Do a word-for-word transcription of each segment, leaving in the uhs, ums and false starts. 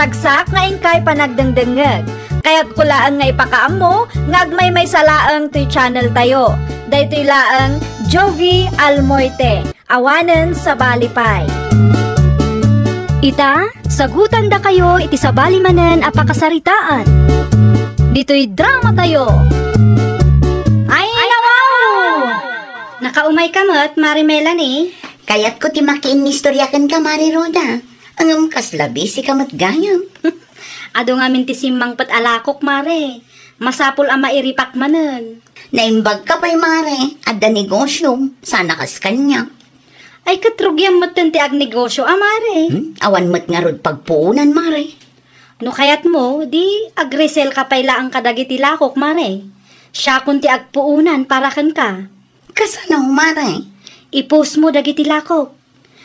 Agsak nga inkay panagdengdengngeg. Kayatko laeng nga ipakaammo nga agmaymaysa laeng toy channel tayo. Daytoy laeng Jovie Almoite. Awanen sabali pay. Ita, sagutandakayo iti sabali manen a pakasaritaan. Ditoy drama tayo. Ay, nawaw! Nakaumay ka met, Mare Melanie? Kayatko ti makiinnistorya kenka, Mare Rhoda. Ngem kasla busy ka met gayam. Adu ngamin ti simmangpet a lakok, Mare. Masapul a mairipak manen. Naimbag ka pay, Mare. Adda negosyo. Sana kas kaniak. Ay, ket rugiam metten ti agnegosyo a, Mare. Hmm? Awan met ngarud pagpuonan, Mare. No kayatmo, di agresel ka pay laeng kadagiti lakok, Mare. Siakon ti agpuonan para kenka. Kasano, Mare? I-post mo dagiti lakok.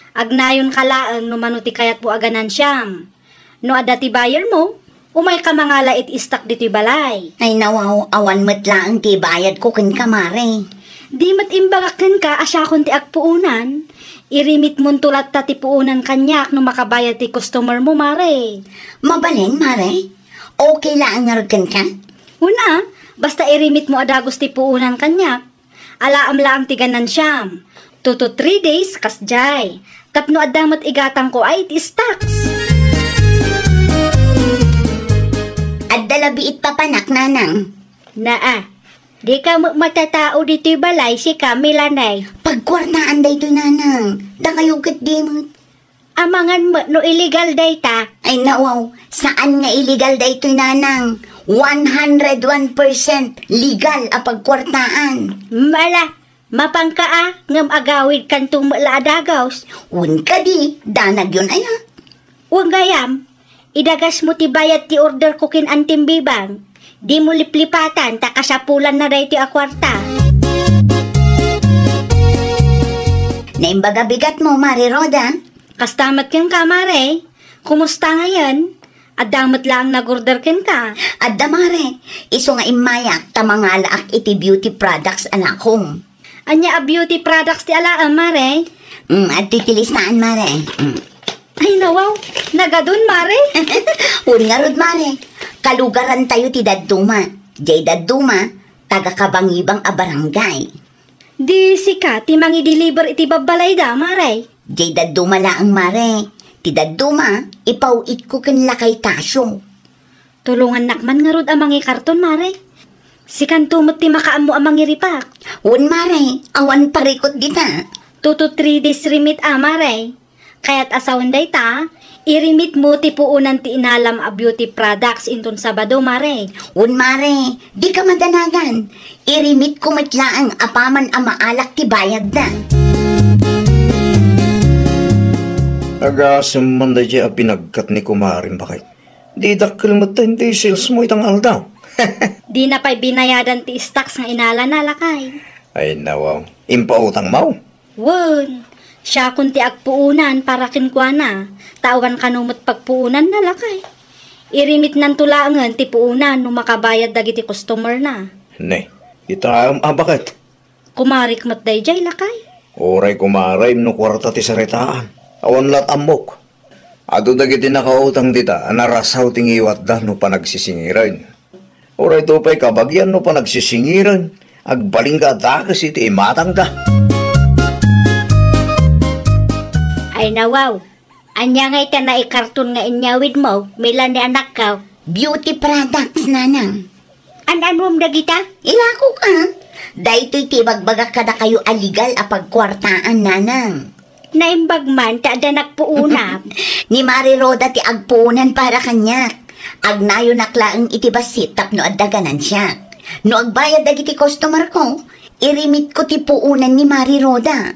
Agnayonka laeng no mano ti kayatmo a ganansiam. No adda ti buyer mo, umayka mangala iti stock ditoy balay. Ay, nawaw, awan met laeng ti ibayadko kenka, Mare. Di met imbagak kenka a siakon ti agpuonan. Irimitmonto latta ti puonan kaniak no makabayad ti customer mo, Mare. Mabalin, Mare? Okay laeng ngarud kenka? Wen a, basta irimitmo a dagus ti puonan kaniak. Alaam laeng ti ganansiam. Two to three days, kasdiay. Tapno adda met igatangko ay ti stocks. Adda labi it papanak, Nanang. Naa, dika met matatao ditoy balay, sika, Melanie. Pagkuartaan daytoy, Nanang. Dakayo ket di met. Amangan met no illegal dayta. Ay, nawaw, saan nga illegal daytoy, Nanang. One hundred one percent legal a pagkuartaan. Mala, mapanka a, ngem agawidkanto met la a dagus. Wen kadi, danagyon aya. Wen gayam, idagasmo ti bayad ti orderko ken Antim Bibang. Dimo liplipatan ta kasapulanna daytoy a kuarta. Naimbaga bigatmo, Mare Rhoda. Kasta met kenka, Mare. Kumusta ngayen? Adda met laeng nag-order kenka? Adda, Mare. Isu nga immayak ta mangalaak iti beauty products a lakom. Ania a beauty products ti alaem, Mare? Mm, adtoy ti listaan, Mare. Mm. Ay, nawaw. Nagadun, Mare. Wen ngarud, Mare. Kalugarantayo ti dadduma. Jay dadduma, taga Kabangibang a barangay. Di sika ti mangi-deliver iti babbalayda, Mare? Jay dadduma laeng, Mare. Ti dadduma, ipaw-itko ken lakay Tasio. Tulongannak man ngarud a mangikarton, Mare. Sikanto met ti makaammo a mangiripak. Wen, Mare, awan parikut dita. Two to three days remit a, Mare. Kayat a sawen dayta, irimitmo ti puonan ti inalam a beauty products inton Sabado, Mare. Wen, Mare, dika madanagan. Irimitko met laeng apaman a maalak ti bayadda. Agasem man daydiay a pinagkat ni Kumarem, baket. Di dakkel met ti sales mo ita nga aldaw. Dina pay binayadan ti stocks nga inalana, lakay. Ay, nawaw. Impautangmo? Wen, siakon ti agpuonan para kenkuana, ta awan kano met pagpuonanna, lakay. Irimitnanto laengen ti puonan no makabayad dagiti customerna. Ne, ita, um, a, baket? Kumarek met daydiay, lakay. Uray kumarem no kuarta ti saritaan. Awan lat ammok. Adu dagiti nakautang dita a narasaw ti ngiwatda no panagsisingiren. Uray to pay kabagian no panagsisingiren, agbalin nga dakes iti imatangda. Ay, nawaw. Ania ngay ta naikarton nga inyawidmo, Melanie anakko? Beauty products, Nanang. An-anuem dagita? Ilakok a. Daytoy ti ibagbagak kadakayo a legal a pagkuartaan, Nanang. Naimbag man ta adda nagpuonam. Ni Mare Rhoda ti agpuonan para kaniak. Agnayonak laeng iti bassit tapno adda ganansiak. No agbayad dagiti customer ko, irimitko ti puonan ni Mare Rhoda.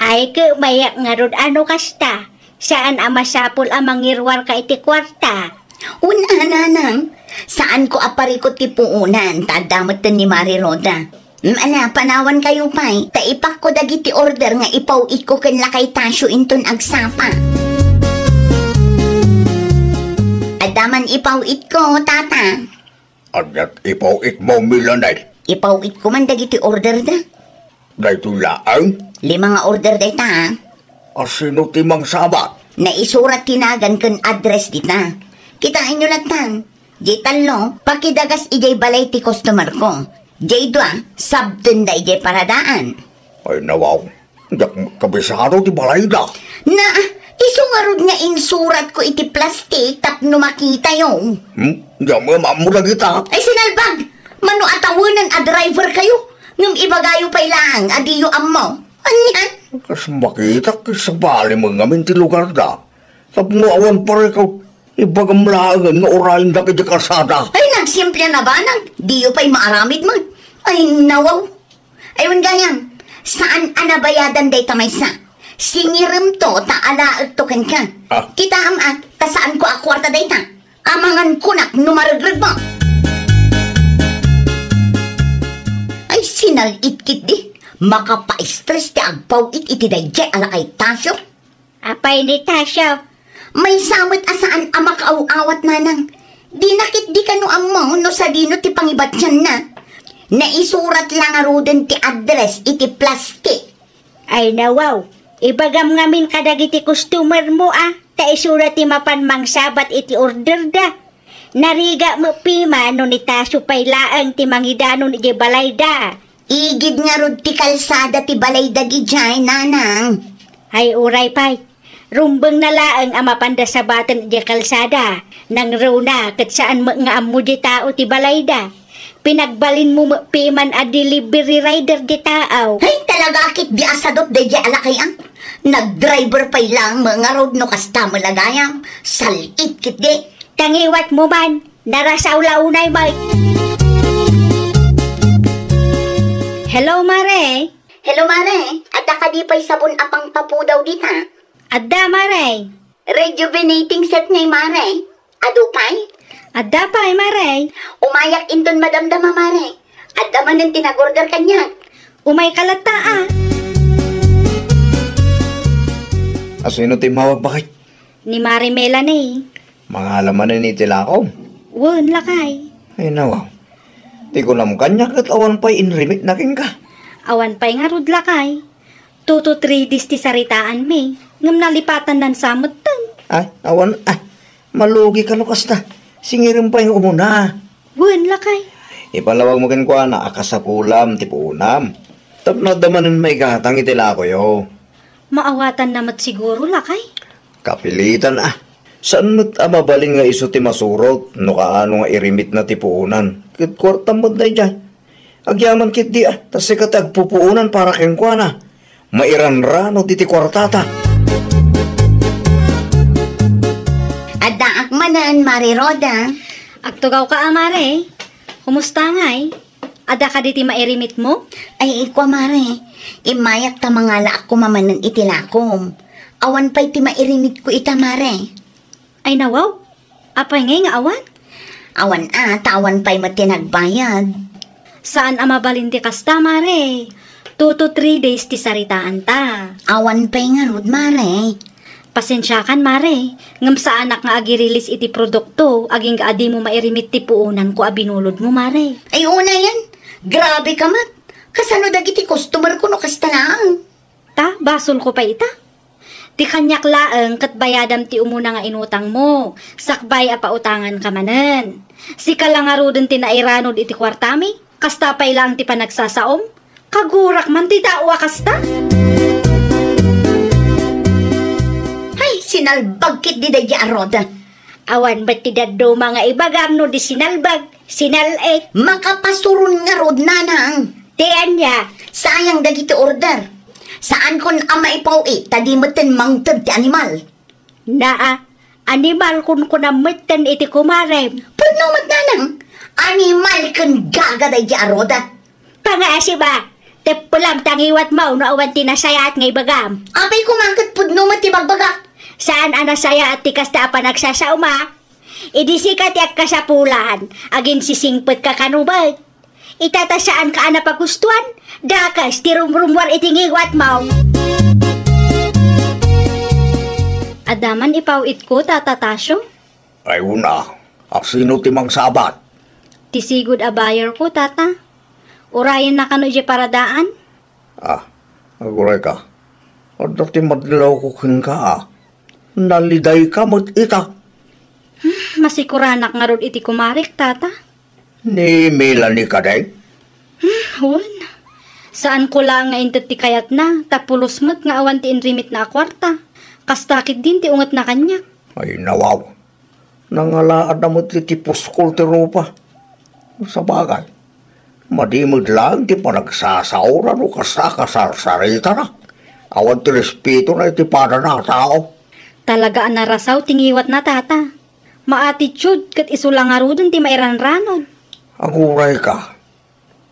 Ay, ket mayak ngarud a no kasta. Saan a masapul a mangiruarka iti kuarta? Wen a, Nanang. Saanko a parikut ti puonan, ta adda metten ni Mare Rhoda. Mm, ala, panawankayo pay, ta ipakko dagiti order nga ipaw-itko ken lakay Tasio inton agsapa. Adda man ipaw-itko, Tata. Adda ipaw-itmo, Melanie? Ipaw-itko man dagiti orderda. Daytoy laeng? Lima nga order dayta, a. A sino ti mangsabat? Naisurat ti nagan ken address dita. Kitaenyo latta. Diay tallo, pakidagas idiay balay ti customer ko. Diay dua, sabtenda idiay paradaan. Ay, nawaw. Diak kabisado ti balayda. Na, isu ngarud nga insuratko iti plastik tapno makitayo. Hmm? Diak maammo dagita. Ay, sinalbag! Mano a tawenen a driver kayo, ngem ibagayo pay laeng a diyo ammo. Anian? Kas makitak, sabali mo ngamin ti lugar da. Tapno awan parikaw, ibagam laengen nga urayen dagiti kalsada. Ay, nagsimple na ba? Nag, diyo pay maaramid man. Ay, nawaw. Ay, wen gayam, saan a nabayadan dayta maysa. Singirem to, ta alaek to kenka. Ah. Kitaem a, ta saan ko a kuarta dayta. Amangan kunak no maregreg mo. Ay, sinal-it ketdi. Makapaistres ti agpaw-it iti daydiay a lakay Tasio. Apay ni Tasio? Maysa met a saan a makaaw-awat, nanang. Dina ketdi kano ammo no sadino ti pangibatianna. Naisurat la ngaruden ti address iti plastik. Ay, nawaw. Ibagam ngamin kadagiti customer mo, a, ta isuna ti mapan mangsabat iti order da. Narigat met piman no ni Tasio pay laeng ti mangidanon idiay balayda. Igid ngarud ti kalsada ti balay dagidiay, nanang. Ay, uray pay. Rumbeng na laeng a mapanda sabaten idiay kalsada. Nangruna ket saan met nga ammo di tao ti balayda. Pinagbalinmo met piman a delivery rider di tao. Hay, talaga ketdi a sadot daydiay a lakay, a. Nagdriver pay laeng met ngarud no kasta met la gayam. Sal-it ketdi. Tangiwat mo man, narasaw la unay, Mike. Hello, Mare. Hello, Mare. Adda kadi pay sabon a pangpapudaw dita? Adda, Mare. Rejuvenating set ngay, Mare. Adu pay? Adda pay, Mare. Umayak inton madamdama, Mare. Adda manen ti nag-order kaniak. Umay ka latta, a. Asino ti immawag, baket? Ni Mare Melanie. Mangala manen iti lakom? Wen, lakay. Ay, nawa. Ti kunam kaniak ket awan pay inrimitna kenka. Awan pay ngarud, lakay. Two to three days ti saritaanmi, ngem nalipatannan sa metten. Ay, awan, ah, malugi ka no kasta. Singirem pay nga umuna. Wen, lakay. Ipalawagmo kenkuana a kasapulam ti puonam. Tapno adda manen maigatang iti lakoyo. Maawatanna met siguro, lakay? Kapilitan, a. Saan met a mabalin nga isu ti masurot no kaano nga irimitna ti puonan? Ket kuartam met daydiay. Agyaman ketdi, a, ta sika ti agpupuonan para kenkuana. Mairanrano diti kuartata. Addaak manen, Mare Roda. Agtugawka a, Mare. Kumusta ngay? Adda kadi ti mairimit mo? Ay, kua, Mare. Immayak ta mangalaak koma manen iti lakom. Awan pay ti mairimitko ita, Mare. Ay, nawaw. Apay ngay nga awan? Awan a, ta awan pay met ti nagbayad. Saan a mabalin ti kasta, Mare. Two to three days ti saritaanta. Awan pay ngarud, Mare. Pasensiakan, Mare. Ngem saanak nga agirilis iti produkto, agingga a dimo mairimit ti puonanko a binulodmo, Mare. Ay, unayen. Grabe ka met. Kasano dagiti customer ko no kasta laeng? Ta, basolko pay ita. Ti kaniak laeng ket bayadam ti umuna nga inutangmo, sakbay a pautanganka manen. Sika la ngaruden ti nairanod iti kuartami, kasta pay laeng ti panagsasaom. Kagurak man ti tao a kasta. Hay, sinalbag ketdi daydiay a Roda. Awan met ti dadduma nga ibagam no di sinalbag. Sinal-it. Makapasuron ngarud, nanang. Ti ania? Sayang dagiti order. Saankon a maipaw-it ta di metten mangted ti animal. Naa, animal kunkunam metten iti kumarem. Pudno met, nanang. Animal ken gaga daydiay a Roda. Pangaasi ba? Teppelam ta ngiwatmo no awan ti nasayaat nga ibagam. Apay koma ket pudno met ti bagbagak. Saan a nasayaat ti kasta a panagsasaoma? Idi sika ti agkasapulan, aginsisingpetka kano met. Ita ta saanka a napagustuan, dakes ti rumrummuar iti ngiwatmo. Adda man ipaw-itko, Tata Tasio? Ay, una, asino ti mangsabat? Ti sigud a buyer ko, Tata. Urayenna kano idiay paradaan? Ah, aguray ka. Adda ti madlawko kenka, a. Nalidayka met ita. Masikuranak ngarud iti kumarek, tata. Ni Melanie kadi? Hmm, wen. Saanko laeng nga inted ti kayatna, ta pulos met nga awan ti inrimitna a kuarta. Kasta ketdin ti ungetna kaniak. Ay, nawaw. Nangalaanna met ti puskol ti rupa. Sabagay, madi met laeng ti panagsasaona no kasta a kasarsaritana. Awan ti respetona iti padana a tao. Talaga a narasaw ti ngiwatna, tata. Maatitude ket isu la ngaruden ti mairanranod. Agurayka.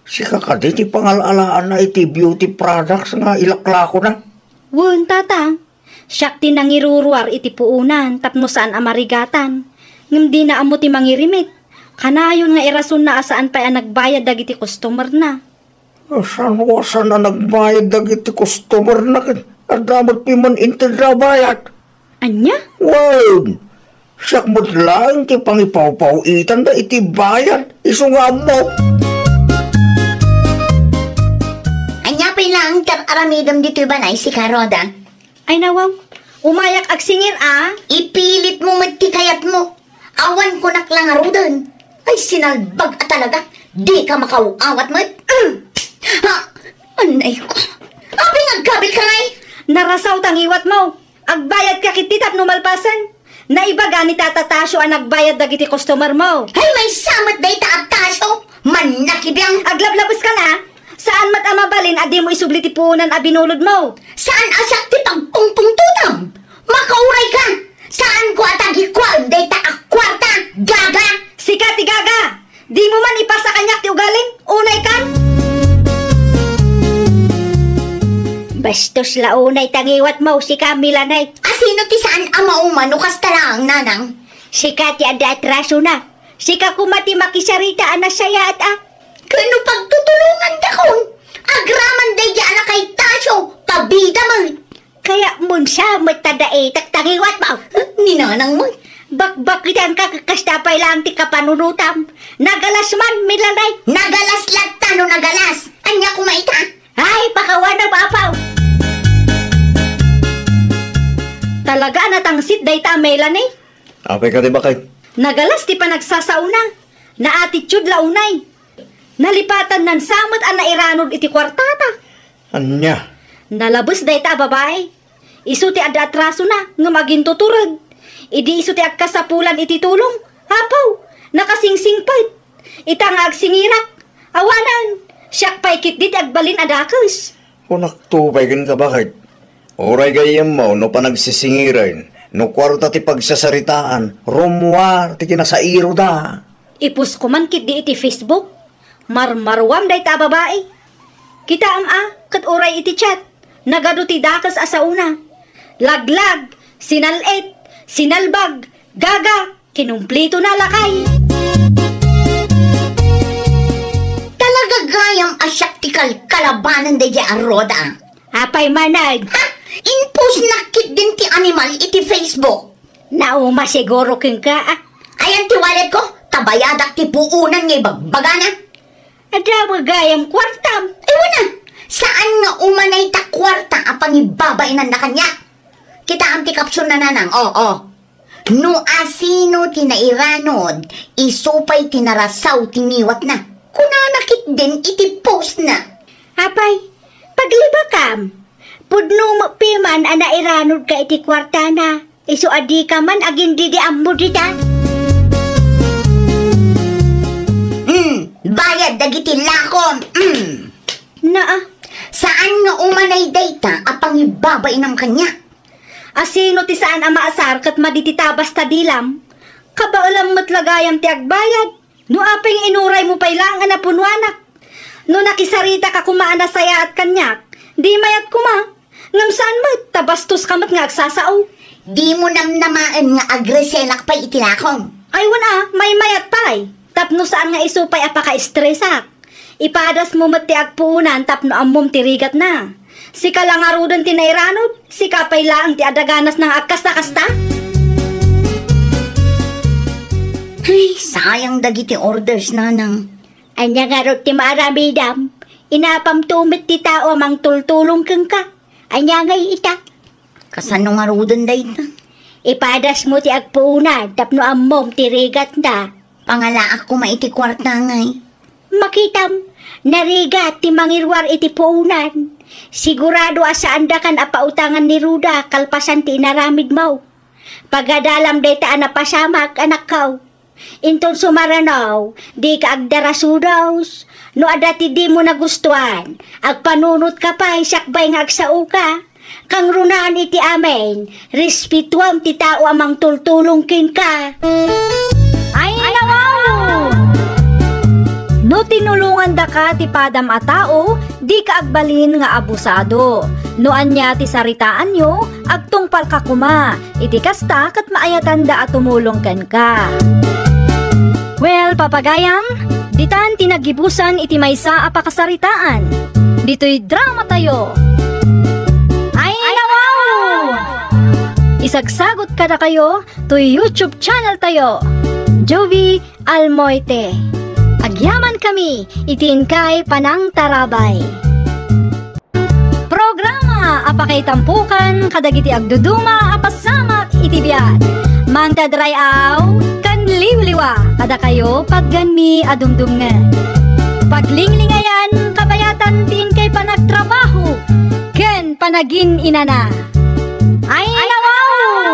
Sika kadi ti pangal-alaanna iti beauty products nga ilaklakona? Wen, tata. Siak ti nangiruruar iti puonan tapno saan a marigatan. Ngem dina ammo ti mangirimit. Kanayon nga irasonna a saan pay a nagbayad dagiti customerna. Saan a saan a nagbayad dagiti customerna ket adda met piman inted a bayad? Ania? Wen, siak met laeng ti pangipawpaw-itanda iti bayad, isu nga ammo. Ania pay laeng ti ar-aramidem ditoy balay, sika, Roda? Ay, nawaw. Umayak agsingir, a. Ipilit mo met ti kayat mo. Awan kunak la ngaruden. Ay, sinalbag a talaga. Di ka makaw-awat met. Mm. Ha? Anay ko. Apay nga agkabil ka ngay? Narasaw ta ngiwat mo. Agbayad ka ketdi tapno malpasen. Naibaga ni Tata Tasio a nagbayad dagiti customer mo. Ay, maysa met dayta a Tasio. Mannakibiang. Aglablabes ka na. Saan met a mabalin a dimo isubli ti puonan a binulod mo. Saan a siak ti pagpungpungtotam? Makauray ka! Saanko a tagikuan dayta a kuarta, gaga! Sika ti gaga! Dimo man ipasa kaniak ti ugalim, unay ka! Bastos la unay ta ngiwat mo, sika, Milanay. Asino ti saan a mauma no kasta laeng, nanang? Sika ti adda atrasona. Sika koma ti makisarita a nasayaat a. Ket no pagtutulongandakon, agraman daydi a nakaitasyo, pabida met. Kayatmon sa met ta daitak ta ngiwat mo. Ni nanang met. Bakbakitanka ket kasta pay laeng ti kapanunotam. Nagalas man, Milanay. Nagalas latta no nagalas. Ania koma ita? Ay, pakawanam, apaw. Talaga a natangsit dayta a Melanie. Apay kadi, baket? Nagalas ti panagsasaona. Naatitude la unay. Nalipatanna sa met a nairanod iti kuartata. Ania? Nalabes dayta a babai. Isu ti adda atrasona ngem agintutured. Idi isu ti agkasapulan iti tulong, apaw, nakasingsingpet. Ita nga agsingirak, awanen, siak pay ketdi ti agbalin a dakes. Kunakto pay kenka, baket? Uray gayyemmo no panagsisingiren, no kuarta ti pagsasaritaan, rummuar ti kinasairoda. Ipost ko man ketdi iti Facebook. Marmaruam dayta a babai. Kitaem a, ket uray iti chat, nagadu ti dakes a saona. Laglag, sinal-it, sinalbag, gaga, kinumpleto na, lakay. Talaga gayam a siak ti kalkalabanan daydi a Roda. Apay manen? Ha? Inpost na ketdin ti animal iti Facebook. Nauma siguro kenka, a. Ayan ti wallet ko, ta bayadak ti puonan nga ibagbagana. Adda met gayam kuartam. Iwana, saan nga umanay ta kuarta a pangibabainanna kaniak? Kitaem ti caption na, nanang, o, o. No asino ti nairanod, isu pay ti narasaw ti ngiwatna. Kunana ketdin iti postna. Apay, paglibakam. Pudno met piman a nairanodka iti kuartana. Isu a dika man agindidi ammo dita. Mm, bayad dagiti lakom. Mm. Naa. Saan nga umanay dayta a pangibabainam kaniak? Asino ti saan a maasar ket madi ti tabas ta dilam? Kabaelam met la gayam ti agbayad. No apay nga inuraymo pay laeng a napunuanak. No nakisaritaka koma a nasayaat kaniak, di mayat koma. Ngem saan met, ta bastoska met nga agsasao. Dimo namnamaen nga agreselak pay iti lakom? Ay, wen a, maymayat pay. Tapno saan nga isu pay a pakaestresak. Ipadasmo met ti agpuonan tapno ammom ti rigatna. Sika la ngaruden ti nairanod, sika pay laeng ti adda ganasna nga agkasta-kasta. Ay, sayang dagiti orders, nanang. Ania ngarud ti maaramidam? Inapamto met ti tao a mangtultulong kenka. Ania ngay ita? Kasano ngaruden dayta? Ipadasmo ti agpuonan tapno ammom ti rigatna. Pangalaak koma iti kuarta ngay. Makitam, narigat ti mangiruar iti puonan. Sigurado a saandakan a pautangan ni Ruda kalpasan ti inaramidmo. Pagadalam dayta a napasamak, anakko. Inton sumaranaw, dika agdarasudos. No adda ti dimo nagustuan, agpanunotka pay sakbay nga agsaoka. Kangrunan iti amin, respetuam ti tao a mangtultulong kenka. Ay, nawaw! No tinulongandaka ti padam a tao, dika agbalin nga abusado. No ania ti saritaanyo, agtungpalka koma. Iti kasta, ket maayatanda a tumulong kenka. Well, papagayam, ditan ti naggibusan iti maysa a pakasaritaan. Ditoy drama tayo. Ay, nawaw! Isagsagot kadakayo toy YouTube channel tayo, Jovi Almoite. Agyaman kami iti inkay panangtarabay. Programa a pakaitampokan kadagiti agduduma a pasamak iti biag. Mangted ray-aw ken liwliwa kadakayo pagganmi a dumdumngeg. Paglinglingayan kabayatan ti inkay panagtrabaho ken panagin-inana. Ay, nawaw!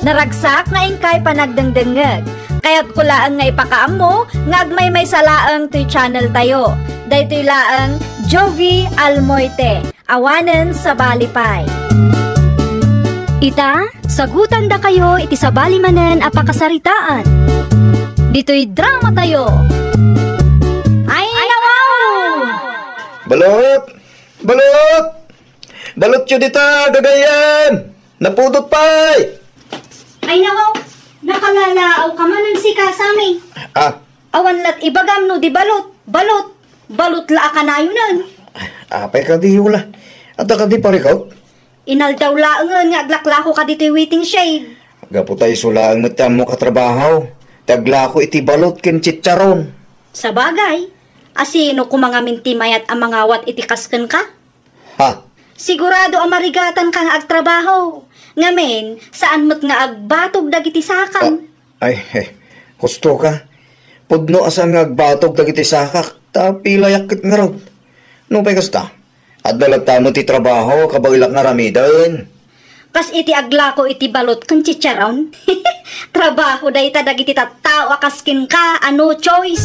Naragsak nga inkay panagdengdengngeg. Kayatko laeng nga ipakaammo nga agmaymaysa laeng toy channel tayo. Daytoy laeng Jovi Almoite, awanen sabali pay. Ita, sagutandakayo iti sabali manen a pakasaritaan. Ditoy drama tayo. Ay, nawaw! Balot! Balot! Balotyo dita, gagayyem! Napudot pay! Ay, nawaw! Nakalalaawka manen sika, Sammy. Ah. Awan lat ibagam no di balot, balot, balot la a kanayonen. Apay kadi, Yola? Adda kadi parikot? Inaldaw laengen nga aglaklako ka ditoy waiting shed. Gapu ta isu laeng met ti ammok a trabaho, ti aglako iti balot ken chicharon. Sabagay, asino koma ngamin ti mayat a mangawat iti kas kenka? Ha? Sigurado a marigatanka nga agtrabaho. Ngamin, saan met nga agbatog dagiti sakam. Ah, ay, eh, husto ka. Pudno a saan nga agbatog dagiti sakak, ta pilayak ket ngarud. Nupay kasta, adda latta met ti trabaho, kabaelak nga aramiden. Kas iti aglako iti balot ken chicharon. Trabaho dayta dagiti tattao a kas kenka a no choice.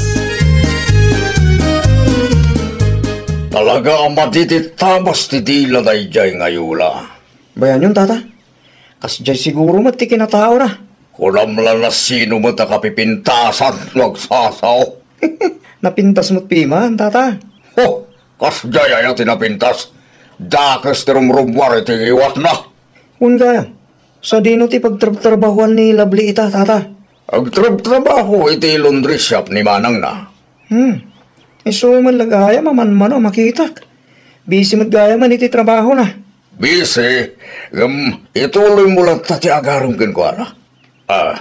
Talaga a madi ti tabas ti dila daydiay nga Yola. Bayanyon, tata. Kasdiay siguro met ti kinataona. Kunam la, nasino met a kapipintasan no agsasao? Napintas met piman, tata. Ho! Kasdiay aya ti napintas? Dakes ti rumrumuar iti ngiwatna. Wen gayam, sadino ti pagtrabtrabahoan ni Lovely ita, tata? Agtrabtrabaho iti laundry shop ni manangna. Hmm. Isu met la gayam a manmano a makitak. Busy met gayam iti trabahona. Busy? Ngem ituloymo latta ti agarem kenkuana. Ah,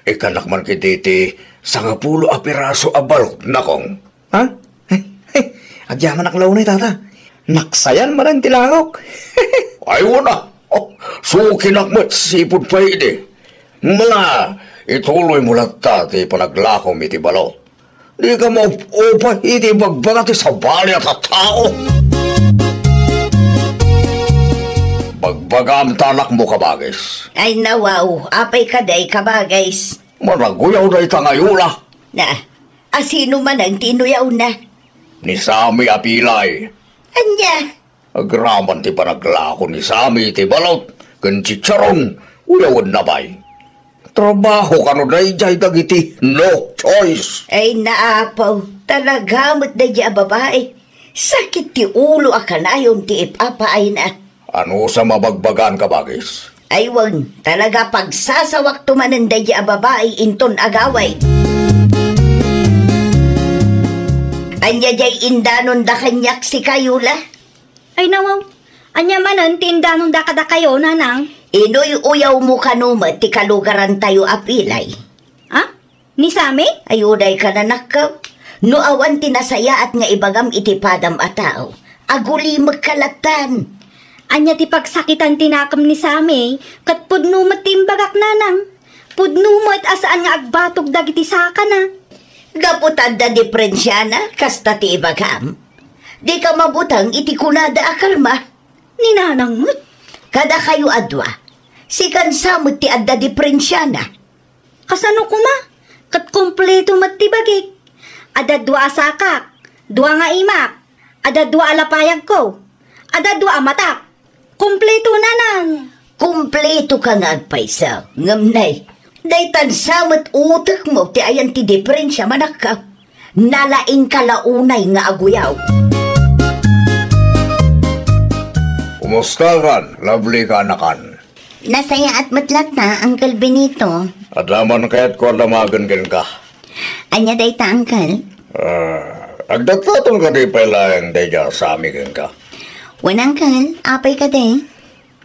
ikkanak man ketdi ti sangapulo a piraso a balot, nakong. Ha? Agyamanak la unay, tata. Naksayan manen ti langok. Ay, wen a. Oh, sukinak met sipud pay idi. Mala, ituloymo latta ti panaglakom iti balot. Dika maupay iti ibagbaga ti sabali a tattao. Bagbagam ta anakmo, kabagis. Ay, nawaw, apay kadi, kabagis? Managuyaw dayta nga Yola. Na, asino manen ti inuyawna? Ni Sammy a pilay. Ania? Agraman ti panaglako ni Sammy iti balot ken chicharon, uyawenna pay. Trabaho kano daydiay dagiti no choice. Ay, naapaw, talaga met daydiay a babai. Sakit ti ulo a kanayon ti ipapaayna. Anusam a bagbagan, kabagis? Ay wen, talaga pagsasawakto manen daydiay a babai inton agawid. Ania diay indanonda kaniak, sika, Yola? Ay, nawaw. Ania manen ti indanonda kadakayo, nanang? Inuy-uyawmo kano met ti kalugarantayo a pilay. Ha? Ni Sammy? Ay, uray ka, nanakko. No awan ti nasayaat nga ibagam iti padam a tao, agulimekka lattan. Ania ti pagsakitan ti nakem ni Sammy, ket pudno met ti imbagak, nanang. Pudno met a saan nga agbatog dagiti sakana. Gapu ta adda diferensiana, kasta ti ibagam. Dika mabuteng iti kunada a karma. Ni nanang met. Kadakayo a dua, sikan sa met ti adda diferensiana. Kasano koma? Ket kompleto met ti bagik. Adda dua a sakak, dua nga imak, adda dua a lapayagko, adda dua a matak. Kompleto, nanang. Kompleto ka nga agpayso, ngem nay, daytan sa met utekmo ti ayan ti diferensia, manakkaw. Nalaingka la unay nga aguyaw. Kumusta kan, lovely kanakan? Nasayaat met latta, Uncle Benito. Adda man kayatko a damagen kenka. Ania dayta, Uncle? Ah, agdatdaton kadi pay laeng daydiay a Sammy kenka? Wen, Uncle, apay kadi?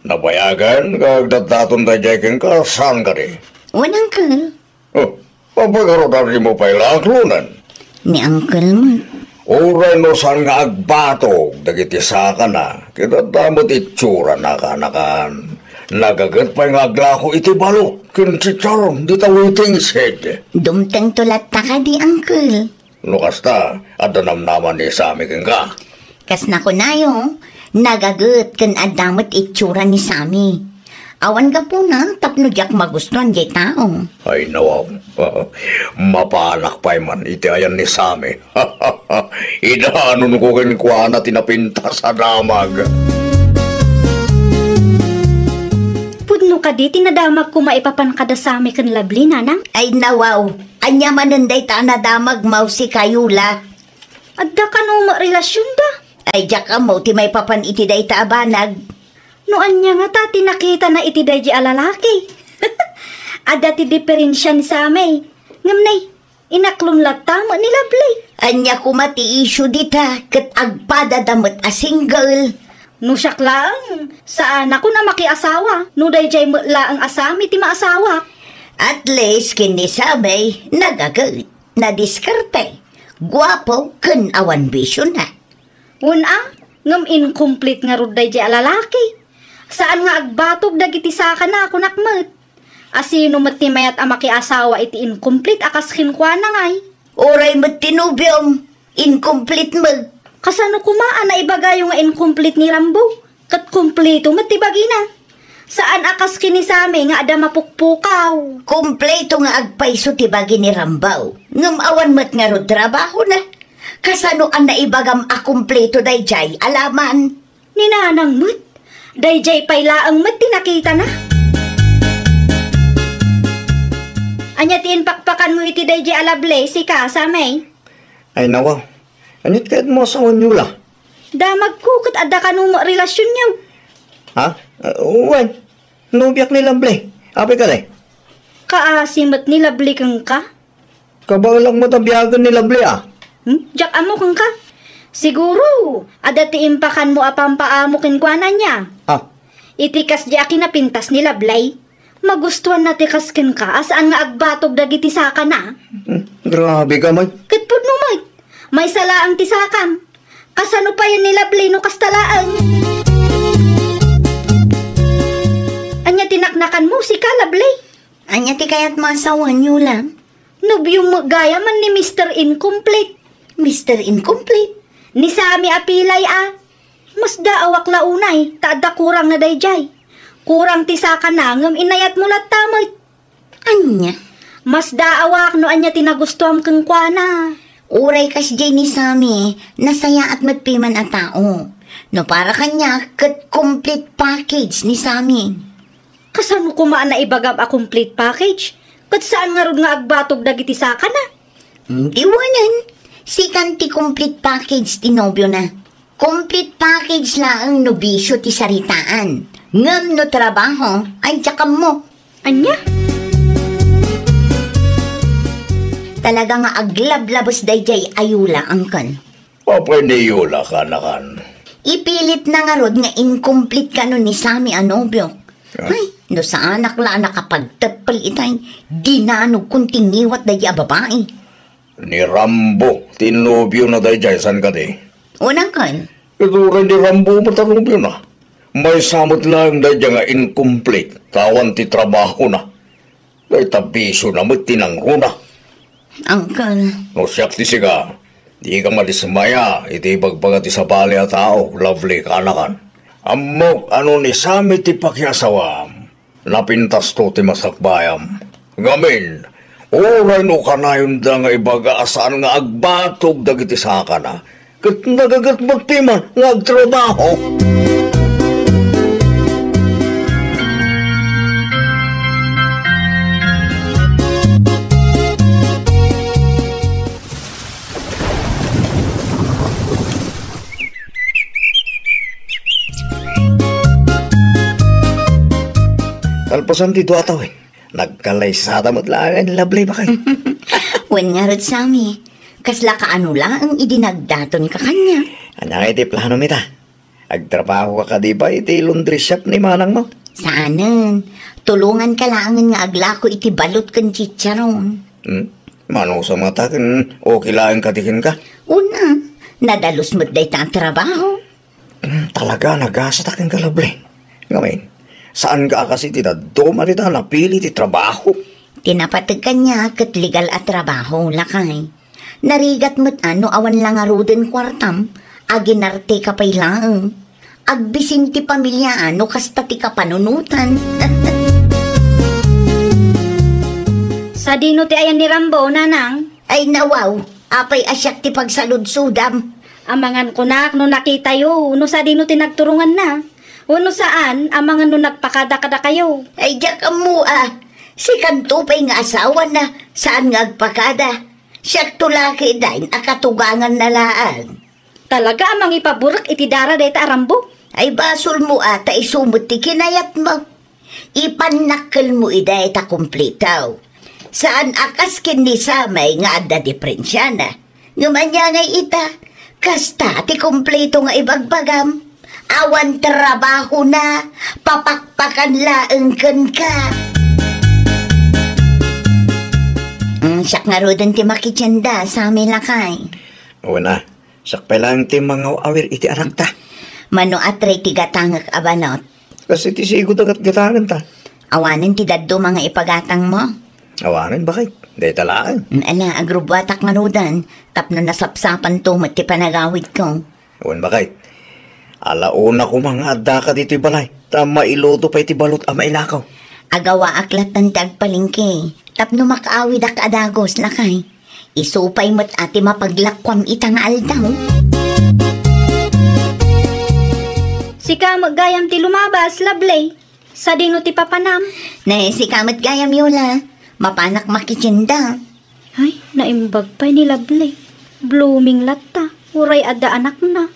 Nabayagen nga agdatdaton daydiay kenka, saan kadi? Wen, Uncle. Oh, apay garud a dimo pay la aklonen? Ni Uncle met. Uray no saan nga agbatog dagiti sakana, ket adda met itsurana, kanakan. Nagaget pay nga aglako iti balot ken chicharon dita waiting shed. Dumtengto latta kadi, Uncle. No kasta, adda namnama ni Sammy kenka? Kas nakunayo, nagaget ken adda met itsura ni Sammy. Awan gapuna tapno diak magustuan diay tao. Ay, nawaw. Mapanak pay man iti ayan ni Sammy. Idanonko kenkuana ti napintas a damag. Pudno kadi ti nadamagko maipapan kada Sammy ken Lovely, nanang? Ay, nawaw. Ania manen dayta a nadamagmo, sika, Yola? Adda kano met relasionda? Ay, diak ammo ti maipapan iti dayta a banag. No ania ngata ti nakitana iti daydiay a lalaki? Adda ti diferensia ni Sammy. Ngem nay, inaklon latta met ni Lovely. Ania koma ti issue dita ket agpadada met a single? No siak laeng, saanakon a makiasawa no daydiay met laeng a Sammy ti maasawak. At least ken ni Sammy, nagaget, nadiskarte, guapo, ken awan bisiona. Wen a, ngem incomplete ngarud daydiay a lalaki. Saan nga agbatog dagiti sakana, kunak met. A sino met ti mayat a makiasawa iti incomplete a kas kenkuana ngay? Uray met ti nobiom, incomplete met. Kasano koma a naibagayo nga incomplete ni Rambo? Ket kompleto met ti bagina. Saan a kas ken ni Sammy nga adda mapukpukaw. Kompleto nga agpayso ti bagi ni Rambo, ngem awan met ngarud trabahona. Kasano a naibagam a kompleto daydiay a laman? Ni nanang met. Daydiay pay laeng met ti nakitana. Ania ti impakpakanmo iti daydiay a Lovely, sika, Sammy? Ay, nawa. Ania ti kayatmo a sawen, Yola? Damagko ket adda kano met relasionyo. Ha? Uh, wen. Nobiak ni Lovely. Apay kadi? Kaasi met ni Lovely kenka? Kabaelak met a biagen ni Lovely, a. Hmm? Diak ammo kenka. Siguro, adda ti impakanmo a pampaamo kenkuana, ania? Ah. Iti kasdiay a kinapintas ni Lovely, magustuanna ti kas kenka a saan nga agbatog dagiti sakana. Hmm, grabe ka, May. Ket pudno met. Maysa laeng ti sakam. Kasano payen ni Lovely no kasta laeng? Ania ti naknakanmo, sika, Lovely? Ania ti kayatmo a sawen, Yola? Nobiom met gayam ni Mister Incomplete. Mister Incomplete? Ni Sammy a pilay a. Masdaawak la unay, ta adda kurangna daydiay. Kurang ti sakana ngem inayatmo latta met. Ania? Masdaawak no ania ti nagustuam kenkuana. Uray kasdiay ni Sammy, nasayaat met piman a tao. No para kaniak, ket complete package ni Sammy. Kasano koma a naibagam a complete package? Ket saan ngarud nga agbatog dagiti sakana? Di wanen, sikan ti complete package ti nobiona. Complete package laeng no bisio ti saritaan. Ngem no trabaho, ay diak ammo. Ania? Talaga nga aglablabes daydiay a Yola, Uncle. Apay ni Yola, kanakan? Ipilitna ngarud nga incomplete kano ni Sammy a nobio. Ah. Ay, no saanak la a nakapagteppel itay, dinanogkon ti ngiwat daydiay a babai. Ni Rambo ti nobiona daydiay, saan kadi? Unangkan. Ket uray ni Rambo met a nobiona. Maysa met laeng daydiay nga incomplete ta awan ti trabahona. Dayta bisiona met ti nangruna. Uncle. No siak ti sika, dika madismaya iti ibagbaga ti sabali a tao, Lovely, kaanakan. Ammok a no ni Sammy ti pakiasawam, napintasto ti masakbayam. Ngamin, uray no kanayonda nga ibaga a saan nga agbatog dagiti sakana, ket nagaget met piman nga agtrabaho. Kalpasan ti dua a tawen, nagkalaysada met laeng, Lovely, bakay. Wen ngarud, Sammy, kasla kaano laeng idi nagdatonka kaniak? Ania ngay ti plano mi ta? Agtrabahoka kadi pay iti laundry shop ni manangmo? Saanen. Tulonganka laengen nga aglako iti balot ken chicharon. Hmm? Manusam ngata ken okay laeng kadi kenka? Wen a, nadalus met dayta a trabaho. Hmm, talaga, nagasat a kenka, Lovely. Ngamin, saanka a kas iti dadduma dita a napili ti trabaho? Ti napateg kaniak ket legal a trabaho, lakay. Narigat met a no awan la ngaruden kuartam, aginarteka pay laeng. Agbisin ti pamiliam no kasta ti kapanunotan. Sadino ti ayan ni Rambo, nanang? Ay, nawaw, apay a siak ti pagsaludsodam? Amangan kunak no nakitayo, no sadino ti nagturonganna. Wenno saan, amangan no nagpakada kadakayo. Ay, diak ammo a. Sikanto pay nga asawana, saan nga agpakada. Siakto la ketdin a katuganganna laeng. Talaga a mangipaburek iti dara dayta a Rambo? Ay, basolmo a ta isu met ti kinayatmo. Ipannakkelmo idi ta kumpleto. Saan a kas ken ni Sammy nga adda diperensiana. Ngem ania ngay ita? Kasta ti kumpleto nga ibagbagam. Awan trabahona, papakpakan laeng kenka. Mm, siak ngaruden ti makitienda, Sammy, lakay. Wen a, siak pay laeng ti mangaw-awir iti anakta. Mano a tray ti gatangek a balot? Kas iti sigud a gatgatangenta. Awanen ti dadduma nga ipagatangmo? Awanen, bakay. Dayta laeng. Mm, ala, agrubbuatak ngaruden tapno nasapsapanto met ti panagawidko. Wen, bakay. Ala, una koma nga addaka ditoy balay, ta mailuto pay ti balot a mailakaw. Agawaak latta ti agpalengke tapno makaawidak a dagus, lakay. Isu pay met a ti mapaglakuam ita nga aldaw. Sika met gayam ti lumabas, Lovely. Sadino ti papanam? Ne, sika met gayam, Yola. Mapanak makitienda. Ay, naimbag pay ni Lovely. Blooming latta, uray adda anakna.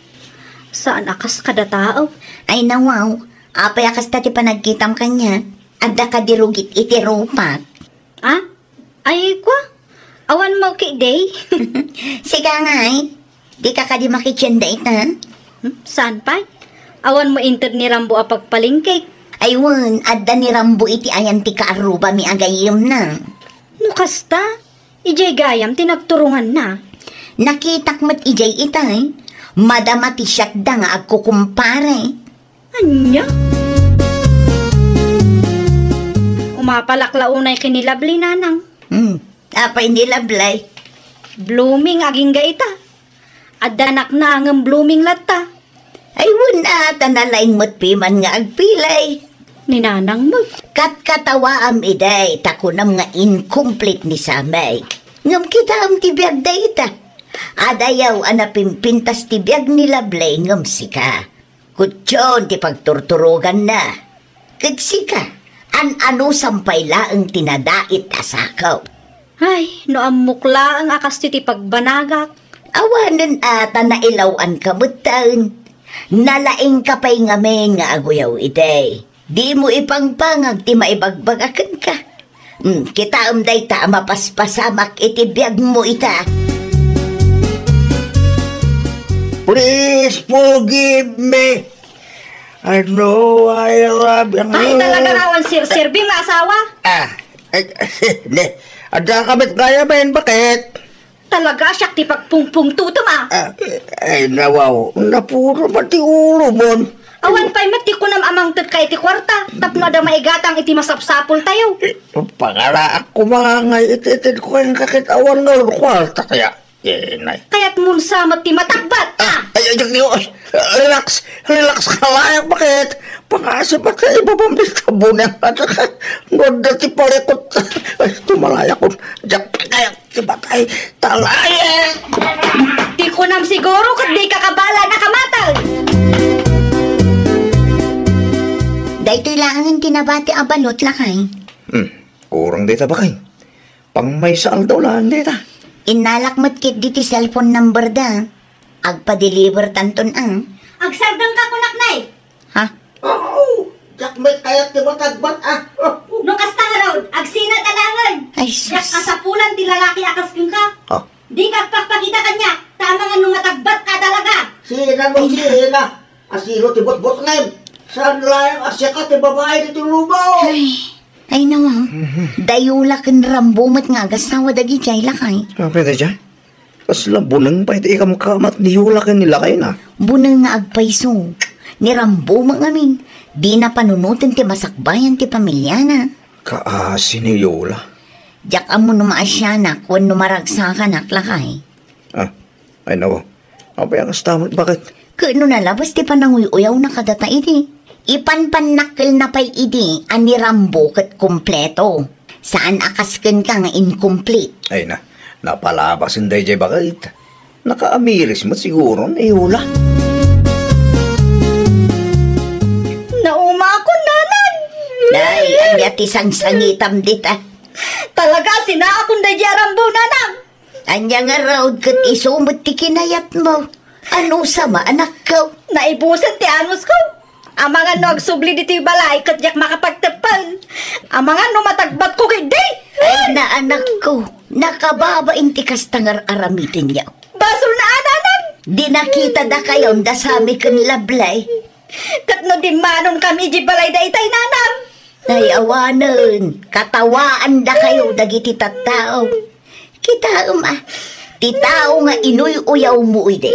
Saan a kas kadatao. Ay, nawaw. Apay a kasta ti panagkitam kaniak? Adda kadi rugit iti rupak? Ah? Ay, kwa? Awan mo ki day? Sika ngay, dika kadi makitienda ita? Hmm? Saan pay? Awan mo inted ni Rambo a pagpalengke? Ay wen, adda ni Rambo iti ayan ti kaarrubami a gayyemna. No kasta, idiay gayam ti nagturonganna. Nakitak met idiay ita, eh. Madama ti siakda nga agkukumpare. Ania? Umapalak la unay ken ni Lovely, nanang. Hmm. Apay ni Lovely? Blooming agingga ita. Adda anakna ngem blooming latta. Ay, wen a, ta nalaing met piman nga agpilay. Ni nanang met. Katkatawaam idi ta kunam nga incomplete ni Sammy. Ngem kitaem ti biag dayta. Adayaw a napimpintas ti biag ni Lovely ngem sika. Kutyon ti pagturturoganna. Ket sika, an-anusam pay laeng ti nadait a sakaw. Ay, no ammok laeng a kastoy ti pagbanagak. Awanen a ta nailaw-anka metten. Nalaingka pay ngamin nga aguyaw idi. Dimo ipangpangag ti maibagbaga kenka. Hmm, kitaem dayta a mapaspasamak iti biagmo ita. Please forgive me. I know I love you. Ay, talaga rawan sirserbi nga asawa. Ah, ay, ne, adda ka met gayam, bakit? Talaga siak ti pagpungpungtotom, ah. Ah, ay, nawaw, napuro man ti ulomon. Awan pay met ti kunam a mangted ka iti kuarta tapno adda maigatang iti masapsapultayo. Eh, pangalaak koma ngay iti ited ko kenka ket awan ngarud kuarta kaya. Eh, nay. Kayatmon sa met ti matagbat, ah! Ay, ay, ay, ay, relax, relax ka laeng, bakit? Pangasip ka, ibabam di tabunang ka. No adda ti parikot. Ay, tumalaya ko. Diak kaya ti patay. Talayan! Ti kunam siguro ket di ka kabala nakamatag. Daytoy laengen ti nabati a balot, lakay. Hmm, kurang dayta, bakay. Pangmaysa aldaw laeng dayta. Innalak met ketdi ti cellphone number da. Agpa-deliver tanton, ah. Agsardeng ka kunak, nay. Ha? Oo, diak met kayat ti matagbat, ah. No kasta ngarud, agsinat a laengen. Ay, sus. Diak kasapulan ti lalaki a kas kenka. Ah. Dika agpakpakita kaniak, ta amangan no matagbat ka talaga. Sina mo, sina? Asino ti butbutnem? Saan laeng a siaka ti babai ditoy lubong? Ay, ay, nawa. Mhm. Da Yola ken Rambo met nga agasawa dagidiay, lakay. Apay daydiay? Kasla buneng pay ti ikamkamat ni Yola ken ni lakayna. Buneng nga agpayso. Ni Rambo met ngamin, dina panunoten ti masakbayan ti pamiliana. Kaasi ni Yola. Diak ammo no maasianak wenno maragsakanak, lakay. Ah, ay, nawa. Apay a kasta met, bakit? Ket no nalabas ti pananguy-uyawna kadata idi, ipanpannakkelna pay idi a ni Rambo ket kompleto. Saan a kas kenka nga incomplete. Ay na, napalabasen daydiay, bakit? Nakaamiris met siguro ni Yola. Naumakon, nanang! Nay, ania ti sangsangitam dita? Talaga, sinaakon daydiay a Rambo, nanang! Ania ngarud ket isu met ti kinayatmo? Anusam a, anakko? Naibusen ti anusko. Amangan no agsubli ditoy balay ket diak makapagteppel. Amangan no matagbatko ketdi. Ay, na, anakko, nakababain ti kasta nga ar-aramidennyo. Basolna a, nanang. Di nakitada kayon da Sami ken Lablay. Ket no dimmanon kami idiay balay daytay, nanang. Ay, awanen, katawaandakayo dagiti tattao. Kitaem a, ti tao nga inuy-uyawmo idi,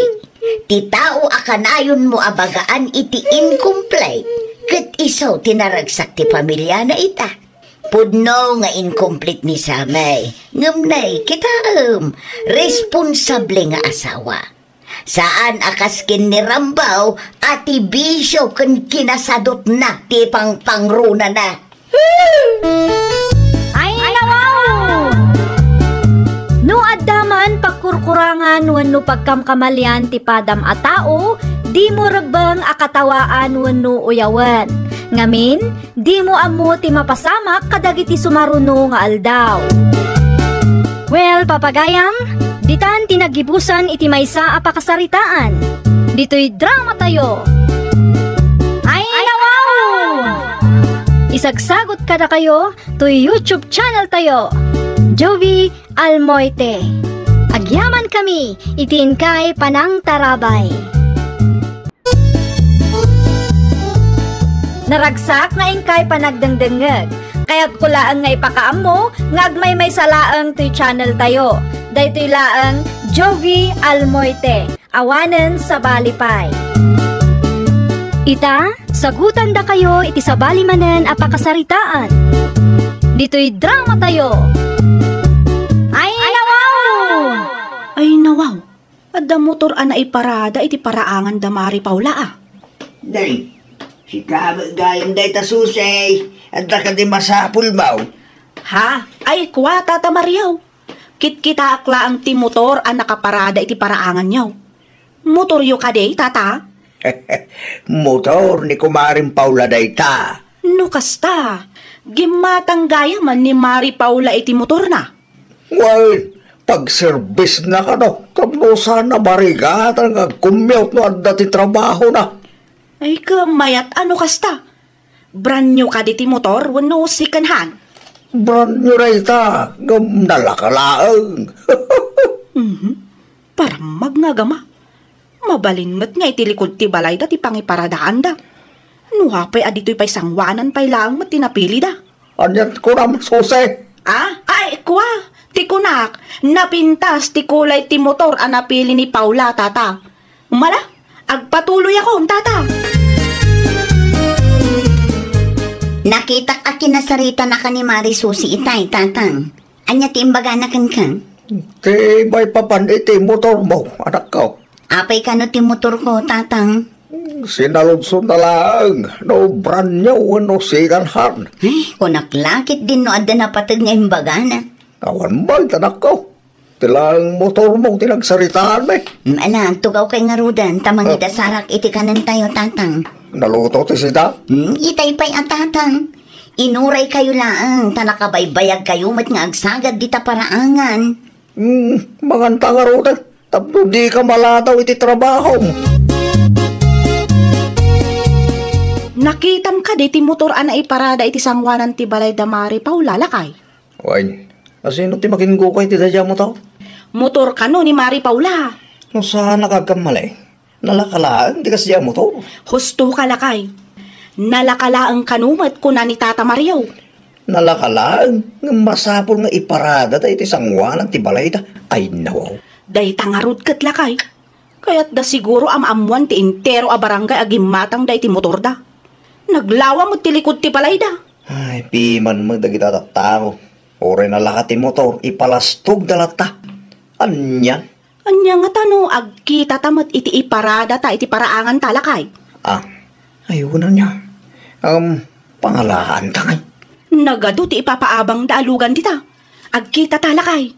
ti tao a kanayonmo a bagaan iti incomplete, ket isu ti naragsak ti pamiliana ita. Pudno nga incomplete ni Samay, ngem nay, kitaem, responsable nga asawa. Saan a kas ken ni Rambo a ti bisio ken kinasadutna ti pangpangrunana. Ay, nawaw! No adda man pagkurkurangan wenno pagkamkamalian ti padam a tao, dimo rebbeng a katawaan wenno uyawen. Ngamin, dimo ammo ti mapasamak kadagiti sumaruno nga aldaw. Well, papagayam, ditan ti naggibusan iti maysa a pakasaritaan. Ditoy drama tayo. Ay, nawaw! Isagsagot kadakayo toy YouTube channel tayo, Jovi Almoite. Agyaman kami iti inkay panangtarabay. Naragsak nga inkay panagdengdengngeg. Kayatko laeng nga ipakaammo nga agmaymaysa laeng toy channel tayo. Daytoy laeng Jovi Almoite. Awanen sabali pay. Ita, sagutandakayo iti sabali manen a pakasaritaan. Ditoy drama tayo. Ay, nawaw! Ay, nawaw! Adda motor a naiparada iti paraangan da Mari Paula, a. Deng, sika met gayam dayta, Susay. Adda kadi masapulmo? Ha? Ay, kua, Tata Mario. Kitkitaak laeng ti motor a nakaparada iti paraanganyo. Motoryo kadi, Tata? Motor ni Kumaring Paula dayta. No kasta, gimmatang gayamen ni Mari Paula iti motorna. Wen, pagserbisna kano, tapno saan a marigatan nga agcommute no adda ti trabahona. Ay, ket mayat a no kasta. Brand new kadi ti motor wenno second hand? Brand new dayta, ngem nalaka laeng. Mhm. Parammag nga agama. Mabalin met nga iti likud ti balayda ti pangiparadaanda. No apay a ditoy pay sangoanan pay laeng met ti napilida. Ania ti kunam, Susay? Ah? Ay, kua, ti kunak, napintas ti kulay ti motor a napili ni Paula, Tata. Umala, agpatuloyakon, Tata. Nakitak a kinasaritanaka ni Mari Susi itay, Tatang. Ania ti imbagana kenka? Ti maipapan iti motormo, anakko. Apay kano ti motorko, Tatang? Sinaludsodna laeng no brand new wenno second hand. Ay, kunak la ketdin no adda napateg nga imbagana. Awan met, anakko. Ti laeng motormo ti nagsaritaanmi. Mm, ala, tugawkay ngaruden, ta mangidasarak iti kanentayo, Tatang. Naluto ti sida? Mm, itay pay a, Tatang. Inuraykayo laeng, ta nakabaybayagkayo met nga agsagad dita paraangan. Mm, manganta ngaruden, tapno dika maladaw iti trabahom. Nakitam kadi ti motor a naiparada iti sangoanan ti balay da Mari Paula, lakay? Wen, asino ti makinggukay ti daydiay a motor? Motor kano ni Mari Paula. No saanak agkamali, nalaka laeng ti kasdiay a motor. Husto ka, lakay. Nalaka laeng kano met kuna ni Tata Mario. Nalaka laeng, ngem masapul nga iparadata iti sangoanan ti balayda. Ay, nawaw. Dayta ngarud ket, lakay. Kayatda siguro a maammoan ti entero a barangay a gimmatangda iti motorda. Naglawa met ti likud ti balayda. Ay, piman met dagita tattao. Uray nalaka ti motor, ipalastogda latta. Anian? Ania ngata no agkitata met iti iparadata iti paraanganta, lakay? Ah, ay, wen ania. Um, pangalaanta ngay. Nagadu ti ipapaabangda a lugan dita. Agkitata, lakay.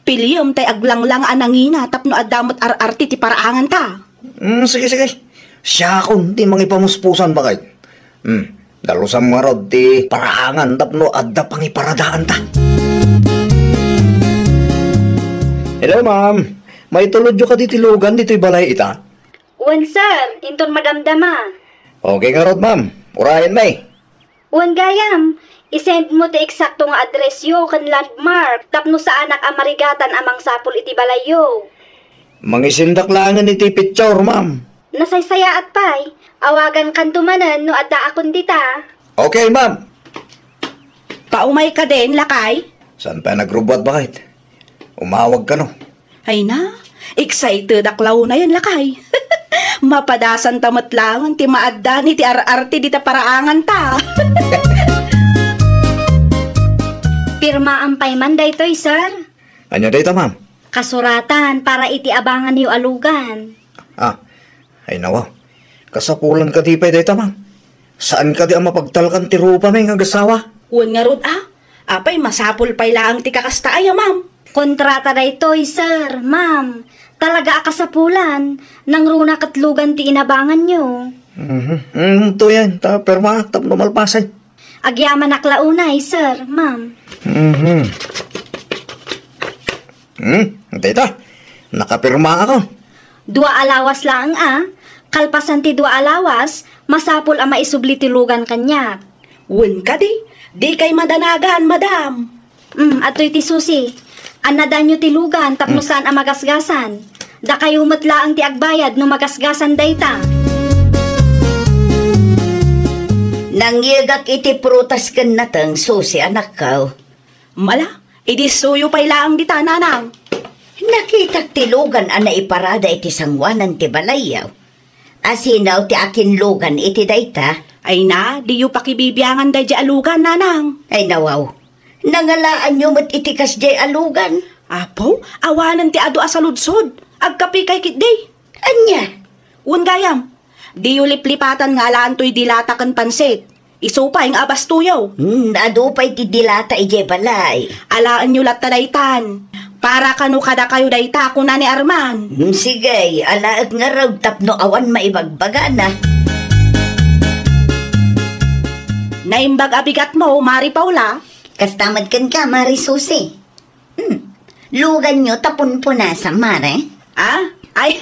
Piliem tay aglanglang a nangina tapno adda met ar-arti ti paraanganta. Mm, sige, sige. Siakon ti mangipamuspusan, baket. Mm, dalusam ngarud ti paraangan tapno adda pangiparadaanta. Hello, ma'am. Maitulodyo kadi ti lugan ditoy balay ita? Wen, sir. Inton madamdama. Okay ngarud, ma'am. Urayenmi. Wen gayam, i-send mo ti eksakto nga address yo ken landmark tapno saanak a marigatan a mangsapul iti balayyo. Mangisendak laengen iti picture, ma'am. Nasaysayaat pay. Awagankanto manen no addaakon dita. Okay, ma'am. Paumay kadin, lakay? Saan pay a nagrubbuat, baket? Umawag kano. Ay na, excited ak la unayen, lakay. Mapadasanta met laeng ti maaddan iti ar-arti dita paraanganta. Pirmaam pay man daytoy, sir. Ania dayta, ma'am? Kasuratan para iti abanganyo a lugan. Ah, ay nawa. Kasapulan kadi pay dayta, ma'am? Saan kadi a mapagtalkan ti rupami nga agasawa? Wen ngarud a. Apay, masapul pay laeng ti kakasta aya, ma'am? Kontrata daytoy, sir, ma'am. Talaga a kasapulan. Nangruna ket lugan ti inabanganyo. Mhm. Mm, to yan. Ta, pirma, tapno malpasen. Agyamanak la unay, sir, ma'am. Mhm. Hmm, dayta. Nakapirma ako. Dua a lawas laeng a. Kalpasan ti dua a lawas, masapul a maisubli ti lugan kaniak. Wen kadi, dikay madanagan, madam. Hmm, adtoy ti susi. Annadanyo ti lugan tapno saan a magasgasan. Dakayo met laeng ti agbayad no magasgasan dayta. Nangyegak iti prutas ken nateng, susi, anakko. Mala, idi suyo pay laeng dita, nanang. Nakitak ti lugan a naiparada iti sangoanan ti balayyo. Asino ti akinlugan iti dayta? Ay na, diyo pakibibiangan daydiay a lugan, nanang. Ay nawaw. Nangalaanyo met iti kasdiay a lugan? Apo, awanen ti adu a saludsod. Agkapikay ketdi. Ania? Wen gayam, diyo liplipatan nga alaantoy dilata ken pansit. Isu pay nga abastoyo. Hmm, adu pay ti dilata idiay balay. Alaenyo latta daytan. Para kano kadakayo dayta, kuna ni Arman. Hmm, sige, alaek ngarud tapno awan maibagbagana. Naimbag a bigatmo, Mari Paula. Kasta met kenka, Mari Susi. Hmm. Luganyo ta punpunasam, Mare? Ah? Ay,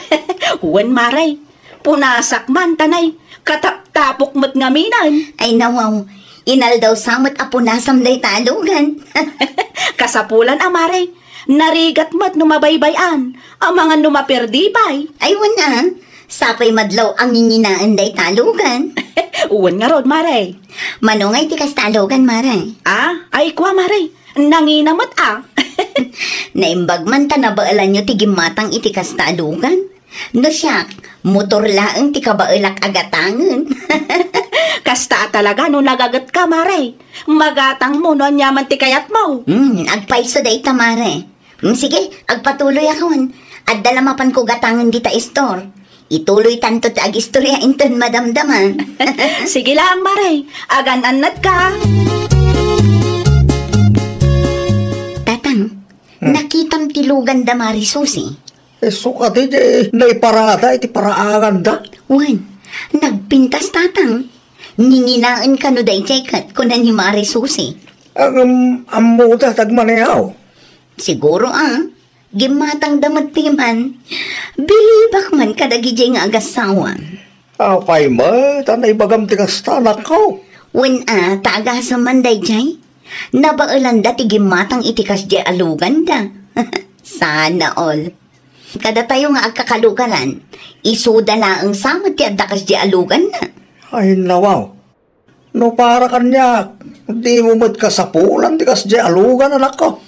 wen, Mare. Punasak man, tanay. Kataptapok met ngaminen. Ay, nawaw. Inaldaw sa met a punasam dayta a lugan. Kasapulan a, Mare. Narigat met no mabaybay-an. Amangan no maperdi pay. Ay, wen a. Sapay madlaw a nginginaen dayta a lugan. Wen ngarud, Mare. Mano nga iti kasta a lugan, Mare? Ah? Ay, kua, Mare. Nangina met a. Naimbag man ta nabaelanyo ti gimmatang iti kasta a lugan. No siak, motor laeng ti kabaelak a gatangen. Kasta a talaga no nagagetka, Mare. Magatangmo no aniaman ti kayatmo. Hmm, agpayso dayta, Mare. Hmm, sige, agpatuloyakon. Adda la mapanko gatangen dita istor. Ituloytanto ti agistorya inton madamdama. Sige lang, Mare. Agan-annadka. Tatang, Hmm. nakitam ti luganda, Mare Susi? Isu kadi ti naiparada iti paraanganda. Wen, nagpintas, Tatang. Ninginaen kano daydiay ket kuna ni Mare Susi. Ngem, ammoda ti agmaniaw? Siguro a, gimmatangda met piman. Bilibak man kadagidiay nga agassawa. Apay met a naibagam ti kasta, anakko? Wen a, ta agasem man daydiay. Nabaelanda ti gimmatang iti kasdiay a luganda. Sana all. Kadatayo nga agkakalugaran, isuda laeng sa met ti adda kasdiay a luganna. Ay, nawaw. No para kaniak, dimo met kasapulan ti kasdiay a lugan, anakko.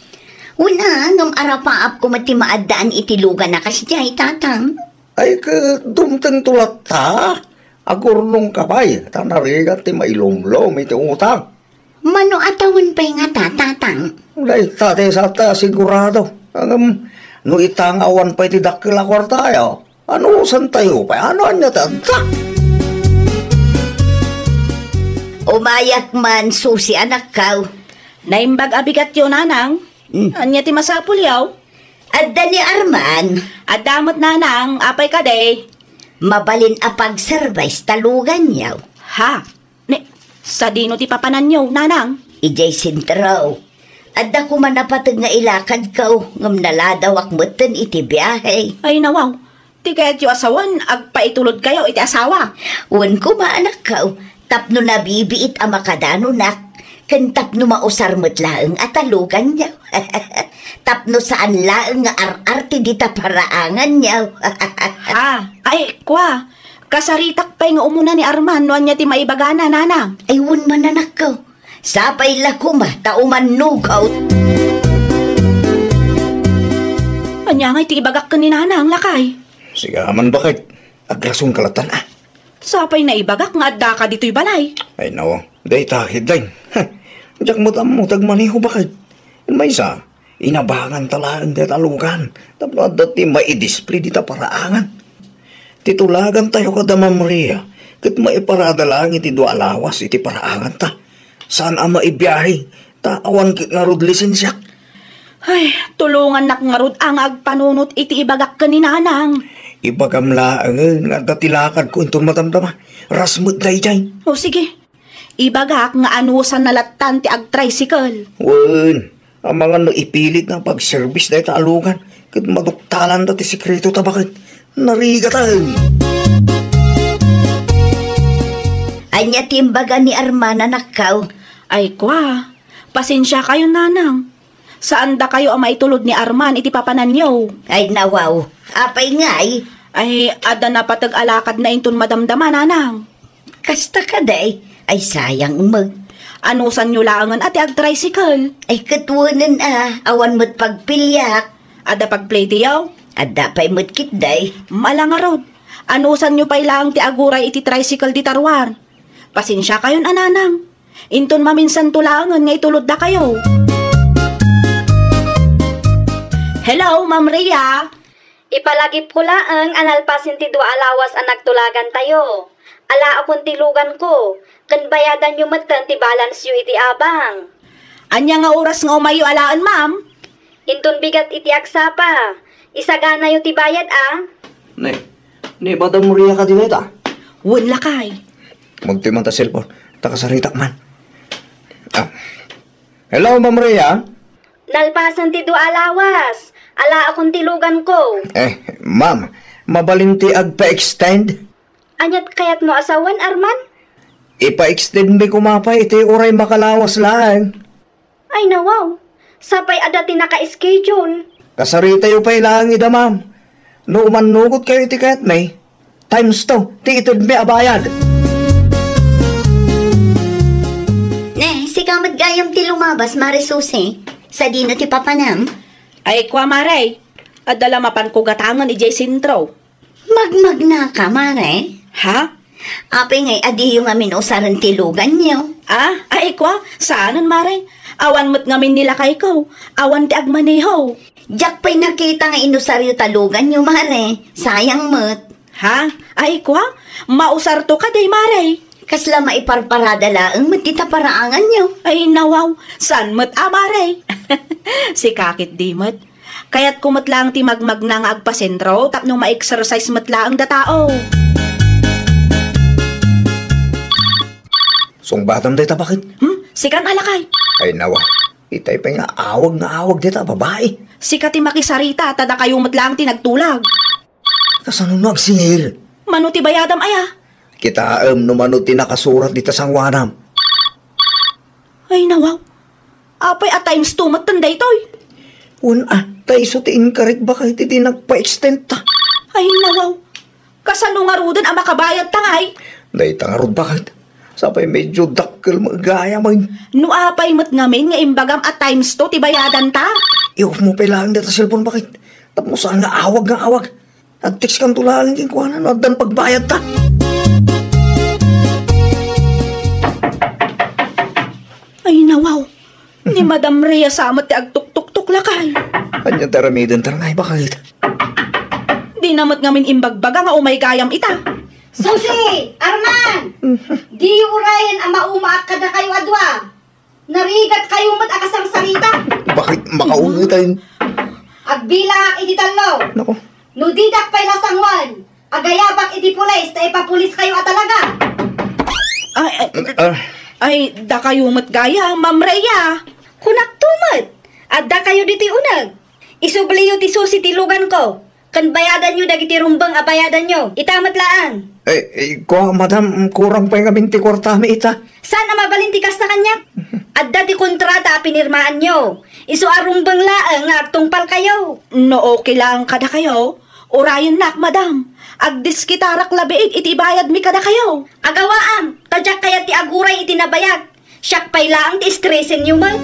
Wen a, ngem arapaapko met ti maaddaan iti lugan a kasdiay, Tatang. Ay, ket dumtengto latta. Agurnongka pay, ta narigat ti mailumlom iti utang. Mano a tawen pay ngata, Tatang? Dayta ti satta sigurado. Ngem, no ita nga awan pay ti dakkel a kuartayo, anusantayo pay? Ano ania ti adda? Umayak man, Susi, anakkaw. Naimbag a bigatyo, Nanang. Hmm. Ania ti masapulyo? Adda ni Arman. Adda met, Nanang, apay kadi? Mabalin a pagservice ta luganyo. Ha? Ni, sadino ti papananyo, Nanang? Idiay sentro. Adda koma napateg nga ilakadko, ngem naladawak metten iti biahe. Ay, nawaw. Ti kayatyo a sawen, agpaitulodkayo iti asawa. Wen koma, anakko, tapno nabibiit a makadanonak, ken tapno mausar met laeng a ta luganyo. Tapno saan laeng nga ar-arti dita paraanganyo. Ha? Ay, kua, kasaritak pay nga umuna ni Arman no ania ti maibagana, Nanang. Ay, wen man, anakko. Sapay la koma ta umannogak. Ania ngay ti ibagak ken ni Nanang, lakay? Sigaman, baket. Agrasonka lattan, a. Sapay naibagak nga addaka ditoy balay. Ay, nawaw. Dayta ketdin. Diak met ammo ti agmaneho, baket. Maysa, inabanganta laeng dayta a lugan tapno adda ti maidisplay dita paraangan. Ti tulagantayo kada Ma'am Maria ket maiparada laeng iti dua a lawas iti paraanganta. Saan a maibiahe, ta awan ket ngarud lisensiak. Ay, tulongannak ngarud a nga agpanunot iti ibagak ken ni Nanang. Ibagam laengen nga adda ti lakadko inton madamdama. Ras met daydiay. O, sige. Ibagak nga anusanna lattan ti agtricycle. Wen, amangan no ipilit nga pagservice dayta a lugan, ket maduktalanda ti sekretota, baket. Narigatan. Ania ti imbaga ni Arman, anakkaw? Ay, kua, pasensiakayon, Nanang. Saandakayo a maitulod ni Arman iti papananyo. Ay, nawaw. Apay ngay? Ay, adda napateg a lakadna inton madamdama, Nanang. Kasta kadi? Ay, sayang met. Anusanyo laengen a ti agtricycle? Ay, ket wenen a, awan met pagpiliak. Adda pagplitiyo? Adda pay met ketdi. Mala ngarud. Anusanyo pay laeng ti aguray iti tricycle dita ruar. Pasensiakayon a, Nanang. Inton maminsanto laengen nga ituloddakayo. Hello, Ma'am Rhea. Ipalagipko laeng a nalpasen ti dua a lawas a nagtulagantayo. Alaakon ti luganko, ken bayadanyo metten ti balanceo iti abang. Ania nga oras nga umayyo alaen, ma'am? Inton bigat iti agsapa, isaganayo ti bayad, a? Ne, ni Madam Maria kadi dayta? Wen, lakay. Magtuy man ta cellphone, ta kasaritak man. Ah. Hello, Ma'am Maria? Nalpasen ti dua a lawas. Alaakon ti luganko. Eh, ma'am, mabalin ti agpa-extend? Aniat kayatmo a sawen, Arman? Ipa-extend mi koma pay iti uray makalawas laeng. Ay, nawaw. Sapay adda ti naka-schedule. Kasaritayo pay laeng ida, ma'am. No umannugotkayo iti kayatmi, times two ti itedmi a bayad. Ne, sika met gayam ti lumabas, Mare Susi. Sadino ti papanam? Ay, kua, Mare. Adda la mapanko gatangen idiay sentro. Magmagnaka, mare? Ha? Apay ngay a diyo ngamin usaren ti luganyo? Ah, ay, kua, saanen, mare. Awan met ngamin ni lakayko. Awan ti agmaneho. Diak pay nakita nga inusaryo ta luganyo, mare. Sayang met. Ha? Ay, kua, mausarto kadi, mare. Kasla maiparparada laeng met ti taparaanganyo. Ay, nawaw. Saan met a, mare? Sika ketdi met. Kayatko met laeng ti magmagna nga agpasentro tapno ma-exercise met laeng da tao. Sungbatam dayta, bakit? Hmm? Sikan a lakay? Ay, nawa. Itay pay nga awag nga awag dita, babai. Sika ti makisarita, ta dakayo met laeng ti nagtulag. Kasano no agsingir? Mano ti bayadam aya? Kitaem no mano ti nakasurat dita sanguanam. Ay, nawaw. Apay a times two met ten daytoy? Wen a, ta isu ti inkarik baket iti nagpa-extend ta. Ay, nawaw. Kasano ngaruden a makabayad ta ngay? Dayta ngarud baket. Sapay medyo dakkel met gayam. No apay met ngamin nga imbagam a times two ti bayadan ta? I-off mo pay laeng dayta cellphone baket. Tapno saan nga awag nga awag. Agtext kanto laeng kenkuana no addan pagbayad ta. Ay, nawaw. Ni Madam Rhea sa met ti agtuktuktok lakay. Ania ti aramiden ta ngay baket? Di na met ngamin imbagbaga nga umay gayam ita. Susi! Arman! Diyo urayen a maumaak kadakayo a dua. Narigat kayo met a kasarsarita. Bakit makaunay tayo? Agbilangak iti tallo. Nako. No didak pay nasanguan, agayabak iti pulis ta ipapulis kayo a talaga. Ay, ay, Ah. Ay, dakayo met gaya, Ma'am Rhea. Kunakto met, adda kayo ditoy uneg. Isubliyo ti susi ti luganko. Ken bayadanyo dagiti rumbeng a bayadanyo. Ita met laeng. Eh, eh, kua, madam, kurang pay ngamin ti kuartami ita. Saan a mabalin ti kasta kaniak? Adda ti kontrata a pinirmaanyo. Isu a rumbeng laeng nga agtungpalkayo. No okay laeng kadakayo, urayennak, madam. Agdiskitarak labiit iti ibayadmi kadakayo. Agawaam, ta diak kayat ti aguray iti nabayag. Siak pay laeng ti estresenyo met.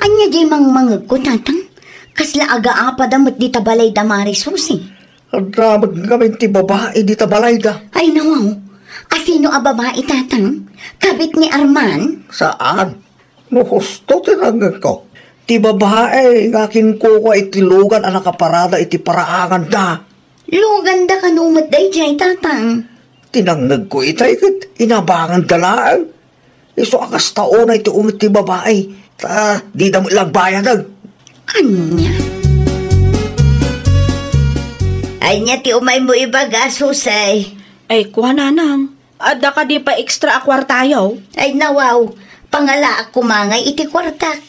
Ania diay mangmangegko, tatang? Kasla agaapada met dita balayda, Mari Susi? Adda met ngamin ti babai dita balayda. Ay, nawaw. Asino a babai, tatang? Kabit ni Arman? Saan? No husto ti nangngegko. Ti babai nga akinkukua iti lugan a nakaparada iti paraanganda. Luganda kano met daydiay, tatang? Tinangngegko itay ket inabanganda laeng. Isu a kasta unay ti uneg ti babai, ta dida met la agbayadeg. Ania? Ania ti umaymo ibaga, Susay? Ay, kua, nanang. Adda kadi pay extra a kuartayo? Ay, nawaw, pangalaak koma ngay iti kuartak.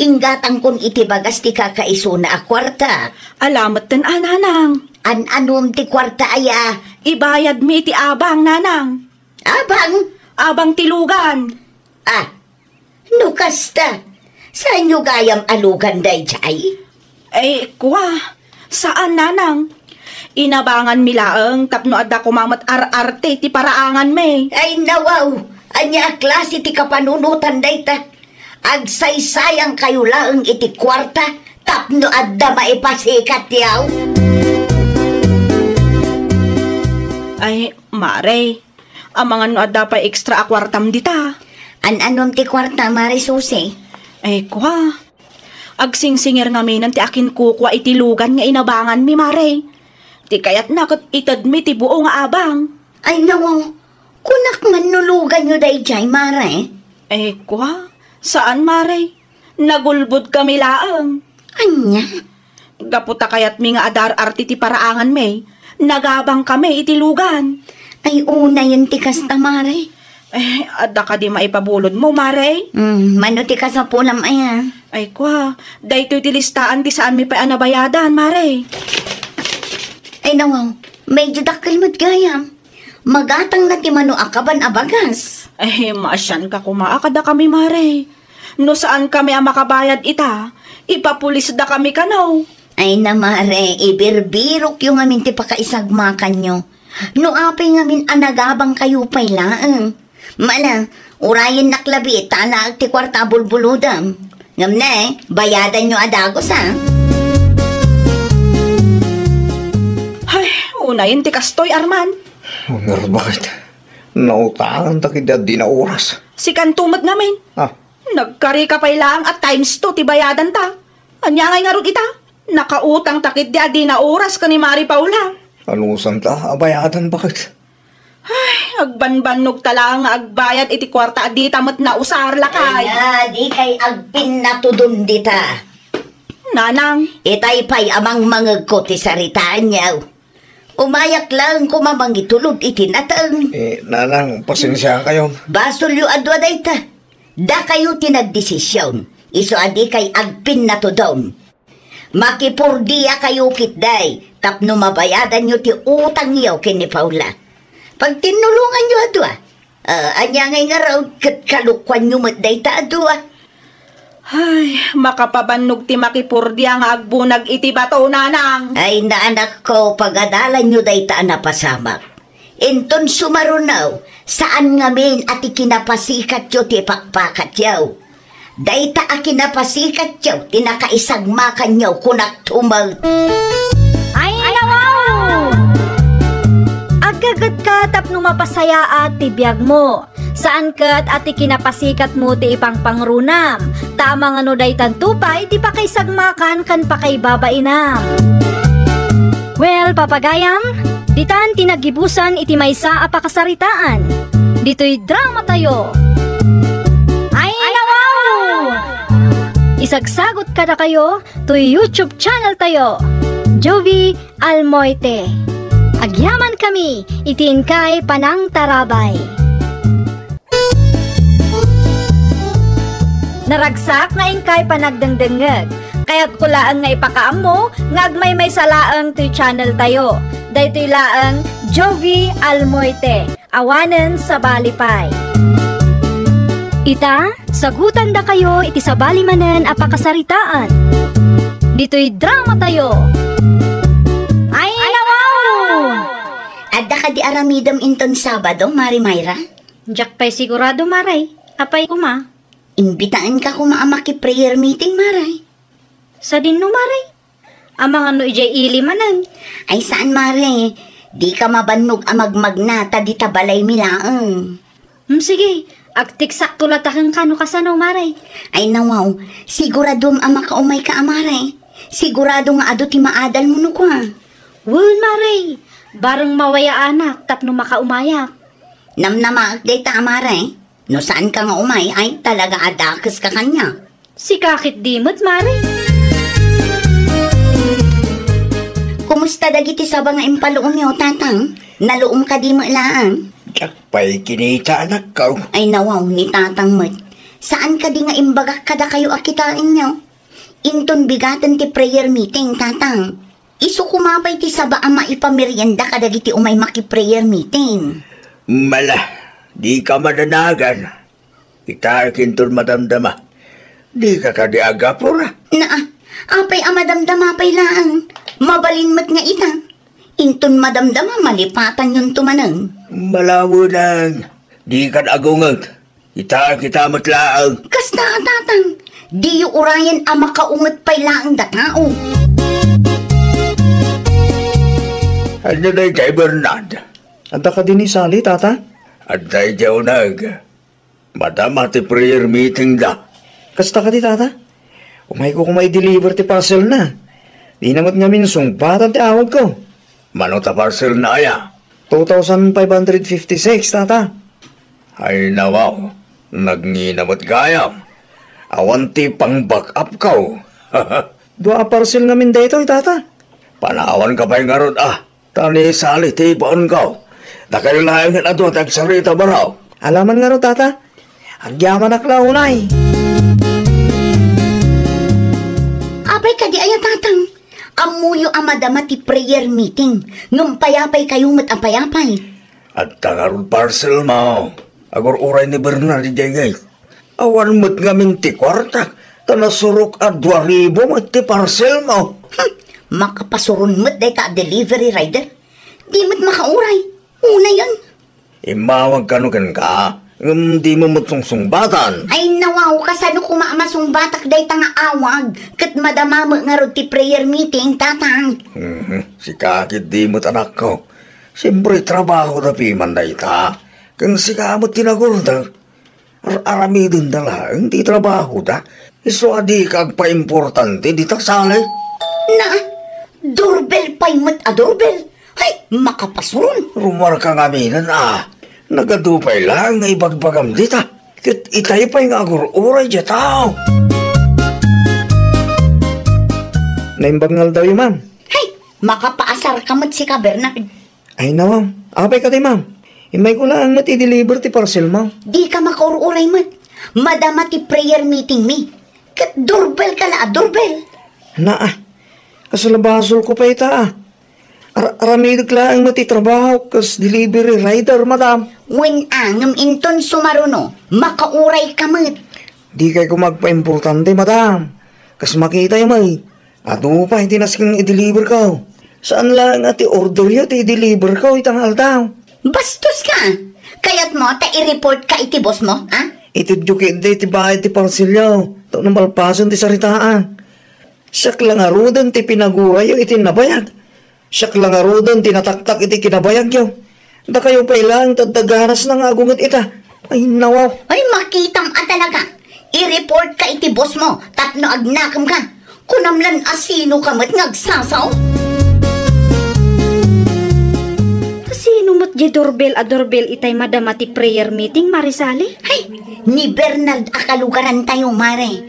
Inggatangkon iti bagas ti kakaisuna a kuarta. Ala metten a, nanang. An-anom ti kuarta aya? Ibayadmi iti abang, nanang. Abang? Abang ti lugan. Ah, no kasta, saanyo gayam a lugan daydiay? Ay, kua, saan, nanang. Inabanganmi laeng tapno adda koma met ar-arte ti paraanganmi. Ay, nawaw, ania a klase ti kapanunotan dayta? Agsaysayangkayo laeng iti kuarta tapno adda maipasikatyo. Ay, Mare, amangan no adda pay extra a kuartam dita. An-anom ti kuarta, Mare Susi? Ay, kua. Agsingsingir ngaminen ti akinkukua iti lugan nga inabanganmi, Mare. Ti kayatna ket itedmi ti buo nga abang. Ay, nawaw. Kunak man no luganyo daydiay, Mare? Ay, kua. Saan, Mare. Nagulbodkami laeng. Ania? Gapu ta kayatmi nga adar-arte ti paraanganmi, nagabangkami iti lugan. Ay, unayen ti kasta, Mare. Eh, adda kadi maipabulodmo, Mare? Hmm, mano ti kasapulam aya? Ay, kua, daytoy ti listaan ti saanmi pay a nabayadan, Mare. Ay, nawaw, medyo dakkel met gayam. Magatangna ti mano a kaban a bagas. Eh, maasianka koma a kadakami, Mare. No saankami a makabayad ita, ipapulisdakami kano. Ay na, Mare, ibirbirokyo ngamin ti pakaisagmakanyo. No apay ngamin a nagabangkayo pay laeng. Mala, urayennak labi ta alaek ti kuarta a bulbulodam. Ngem ne, bayadanyo a dagus, a. Nain ti kastoy, Arman. Ngarud, baket? Nautangan ta ket di adda oras. Sikanto met ngamin. Ah. Nagkari ka pay laeng a times two ti bayadan ta. Ania ngay ngarud ita? Nakautang ta ket di adda oras ken ni Mari Paula. Anusan ta a bayadan, baket? Ay, agbanbannog ta laeng nga agbayad iti kuarta a dita met nausar, lakay. Ania, dikay agpinnatudon dita. Nanang. Itay pay a mangmangegko ti saritaanyo. Umayak laeng koma mangitulod iti nateng. Eh, nanang, pasensiakayon. Basolyo a dua dayta. Dakayo ti nagdesision. Isu a dikay agpinnatudon. Makipordiakayo ketdi tapno mabayadanyo ti utangyo ken ni Paula. Pagtinnulonganyo a dua. Ah, ania ngay ngarud ket kalokuanyo met dayta a dua? Ay, makapabannog ti makipordia nga agbunag iti bato, nanang. Ay, anakko, pagadalanyo dayta a napasamak. Inton sumaruno, saan ngamin a ti kinapasikatyo ti ipakpakatyo. Dayta a kinapasikatyo ti nakaisagmakanyo, kunak tumaw. Ay, nawaw! Aggagetka tapno mapasayaat ti biagmo. Saan ket a ti kinapasikatmo ti ipangpangrunam, ta amangano daytanto pay ti pakaisagmakan ken pakaibabainam. Well, papagayam, ditan ti naggibusan iti maysa a pakasaritaan. Ditoy drama tayo. Ay, nawaw! Isagsagot kadakayo toy YouTube channel tayo, Jovi Almoite. Agyaman kami iti inkay panangtarabay. Naragsak nga inkay panagdengdengngeg. Kayatko laeng nga ipakaammo nga agmaymaysa laeng toy channel tayo. Daytoy laeng Jovi Almoite. Awanen sabali pay. Ita, sagutandakayo iti sabali manen a pakasaritaan. Ditoy drama tayo. Ay, nawaw! Adda kadi aramidem inton Sabado, Mari Mayra? Diak pay sigurado, Mare. Apay koma? Imbitaenka koma a maki-prayer meeting, Mare. Sadino, Mare? Amangan no idiay ili manen. Ay, saan, Mare. Dika mabannog a magmagna ta dita balaymi laeng. Hmm, sige. Agtekstakto latta kenka no kasano, Mare. Ay, nawaw. Siguraduem a makaumayka a, Mare. Sigurado nga adu ti maadalmo no kua. Wen, Mare. Bareng mawayaanak tapno makaumayak. Namnamaek dayta a, Mare. No saanka nga umay, ay talaga a dakeska kaniak. Sika ketdi met, Mare. Kumusta dagiti saba nga impaluomyo, Tatang? Naluom kadi met laeng? Diak pay kinita, anakko. Ay, nawaw, ni Tatang met. Saan kadi nga imbagak kadakayo a kitaenyo? Inton bigaten ti prayer meeting, Tatang. Isu koma pay ti saba a maipamerienda kadagiti umay maki-prayer meeting. Mala, dika madanagan. Ita, inton madamdama, dika kadi agapura? Naa, apay a madamdama pay laeng? Mabalin met nga ita. Inton madamdama, malipatanyonto manen. Mala wen, dika agunget. Ita, ita met laeng. Kasta a, Tatang, diyo urayen a makaunget pay laeng datao. Ania daydiay, Bernard? Adda kadi ni Sally, Tata? Adda idiay uneg. Madama ti prayer meeting da. Kasta kadi, Tata? Umayko koma i-deliver ti parcelna. Dina met ngamin sungbatan ti awagko. Mano ta parcelna aya? Two thousand five hundred fifty-six, Tata. Ay, nawaw. Nagngina met gayam. Awan ti pang-back up ko. Dua a parcel ngamin daytoy, Tata. Panawanka pay ngarud, a. Ta ni Sally ti ibaonko. Dakayo laengen a dua ti agsarita, baro. Alaman ngarud, Tata. Agyamanak la unay. Apay kadi aya, Tatang? Ammoyo a madama ti prayer meeting. Ngem payapay kayo met a payapay. Adda ngarud parcel mo. Agur-uray ni Bernard idiay gate. Awan met ngamin ti kuarta, ta nasurok a dua ribu met ti parcel mo. Hmm, makapasuron met dayta a delivery rider. Di met makauray. Unayen. Immawag kano kenka, ngem dimo met sungsungbatan. Ay, nawaw, kasano koma a masungbatak dayta nga awag? Ket madama met ngarud ti prayer meeting, Tatang. Mhm, sika ketdi met, anakko. Siempre, trabahoda piman dayta. Ken sika met ti nagurda. Ar-aramidenda laeng ti trabahoda. Isu a dika agpaimportante dita, Sally. Na, doorbell pay met a doorbell. Hay, makapasuron. Rummuarka ngamin a. Nagadu pay laeng nga ibagbagam dita. Ket itay pay nga agur-uray diay tao. Naimbag nga aldaw, ma'am. Hay, makapaasarka met sika, Bernard. Ay, nawa. Apay kadi, ma'am? Immayko laeng met i-deliver ti parcel, ma'am. Dika makaur-uray met. Madama ti prayer meeting mi. Ket doorbell ka la a doorbell. Naa. Kasla basolko pay ta, a. Ar-, aramidek laeng met ti trabaho kas delivery rider, madam. Wen a, ngem inton sumaruno, makaurayka met. Dikay koma agpaimportante, madam. Kas makitayo met. Adu pay ti nasken nga i-deliverko. Saan laeng a ti orderyo ti i-deliverko ita nga aldaw. Bastoska! Kayatmo ta i-reportka iti bossmo, a? Itedyo ketdi ti bayad ti parcelyo tapno malpasen ti saritaan. Siak la ngaruden ti pinagurayyo iti nabayag. Siak la ngaruden ti nataktak iti kinabayagyo. Dakayo pay laeng ti adda ganasna nga agunget ita. Ay, nawaw. Ay, makitam a talaga. I-reportka iti bossmo tapno agnakemka. Kunam lan a sinoka met nga agsasao. Sino met diay doorbell a doorbell itay madama ti prayer meeting, Mare Sally? Hay, ni Bernard a kalugarantayo, Mare.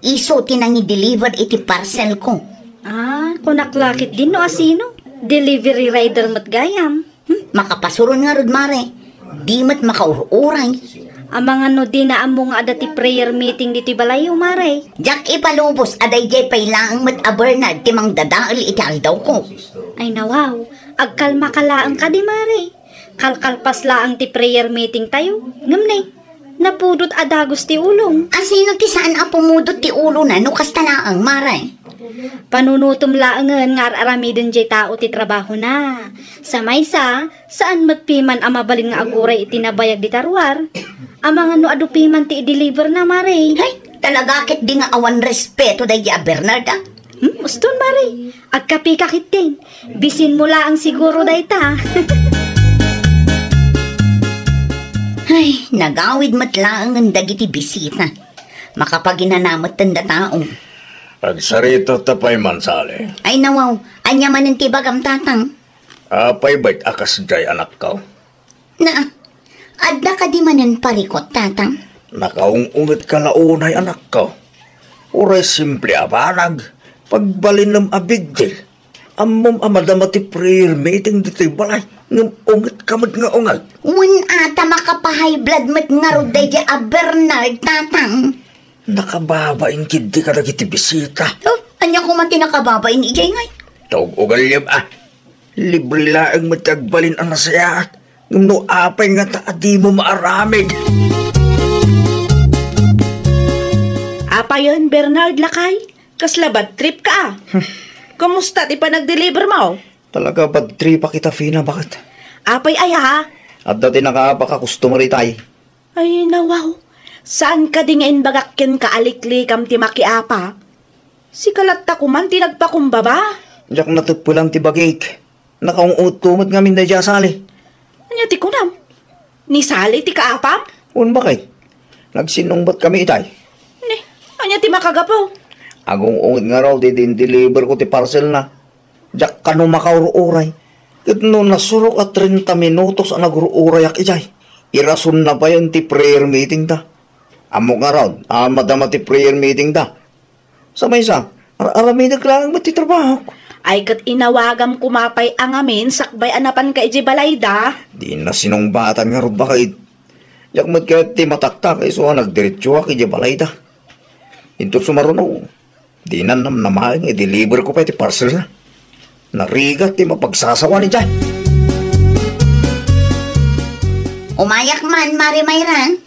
Isu ti nangi-deliver iti parcelko. Ah, kunak la ketdin no a sino. Delivery rider met gayam. Hmm, makapasuron ngarud, Mare. Di met makaur-uray. Amangan no dina ammo nga adda ti prayer meeting ditoy balayyo, Mare. Diak ipalubos a daydiay pay laeng met a Bernard ti mangdadael iti aldawko. Ay, nawaw. Agkalmaka laeng kadi, Mare. Kalkalpas laeng ti prayer meetingtayo. Ngem ne, napudot a dagus ti ulom. A sino ti saan a pumudot ti ulona no kasta laeng, Mare? Panunotem laengen nga ar-aramiden diay tao ti trabahona. Sa maysa, saan met piman a mabalin nga aguray iti nabayag dita ruar. Amangan no adu piman ti i-deliverna, Mare. Hay, talaga ketdi nga awan respeto daydiay a Bernard, a. Hmm, uston, Mare. Agkapika ketdin. Bisinmo laeng siguro dayta. Ay, nagawid met laengen dagiti bisita. Makapaginana metten da tao. Agsarita ta pay man, Sally. Ay, nawaw. Ania manen ti bagam, Tatang? Apay met a kasdiay, anakko? Na, adda kadi manen parikut, Tatang? Nakaung-ungetka la unay, anakko. Uray simple a banag, pagbalinem a big deal. Ammom a madama ti prayer meeting ditoy balay, ngem ungetka met nga unget. Wen a ta makapahay blood met ngarud daydiay a Bernard, Tatang. Nakababain ketdi kadagiti bisita. Oh, ania koma ti nakababain idiay ngay? Taug-ugalyem a. Libre laeng met ti agbalin a nasayaat. Ngem no apay ngata a dimo maaramid? Apayen, Bernard, lakay? Kasla bad trip ka, a? Kumusta ti panagdeliver mo? Talaga bad trip a kita, Fina, baket? Apay aya? Adda ti nakaapak a customer itay. Ay, nawaw. Saan kadi nga imbagak kenka a liklikam ti makiapa? Sika latta koman ti nagpakumbaba. Diak nateppelan ti bagik. Nakaung-utto met ngamin daydiay a Sally. Ania ti kunam? Ni Sally ti kaapam? Wen, baket. Nagsinnungbatkami itay. Ni, ania ti makagapu? Agung-unget ngarud idi in-deliverko ti parcelna. Diak kano makaur-uray. Ket no nasurok a treinta minutos a nagur-urayak idiay, irasonna payen ti prayer meetingda. Ammok ngarud a madama ti prayer meetingda. Sa maysa, ar-aramidek laeng met ti trabahok. Ay, ket inawagam koma pay a ngamin sakbay a napanka idiay balayda. Dina sinungbatan ngarud, baket. Diak met ket ti mataktak isu a nagdiretsoak idiay balayda. Inton sumaruno, dinan namnamaen nga i-deliverko pay ti parcelna. Narigat ti mapagsasawan idiay. Umayak man, Mare Mayra.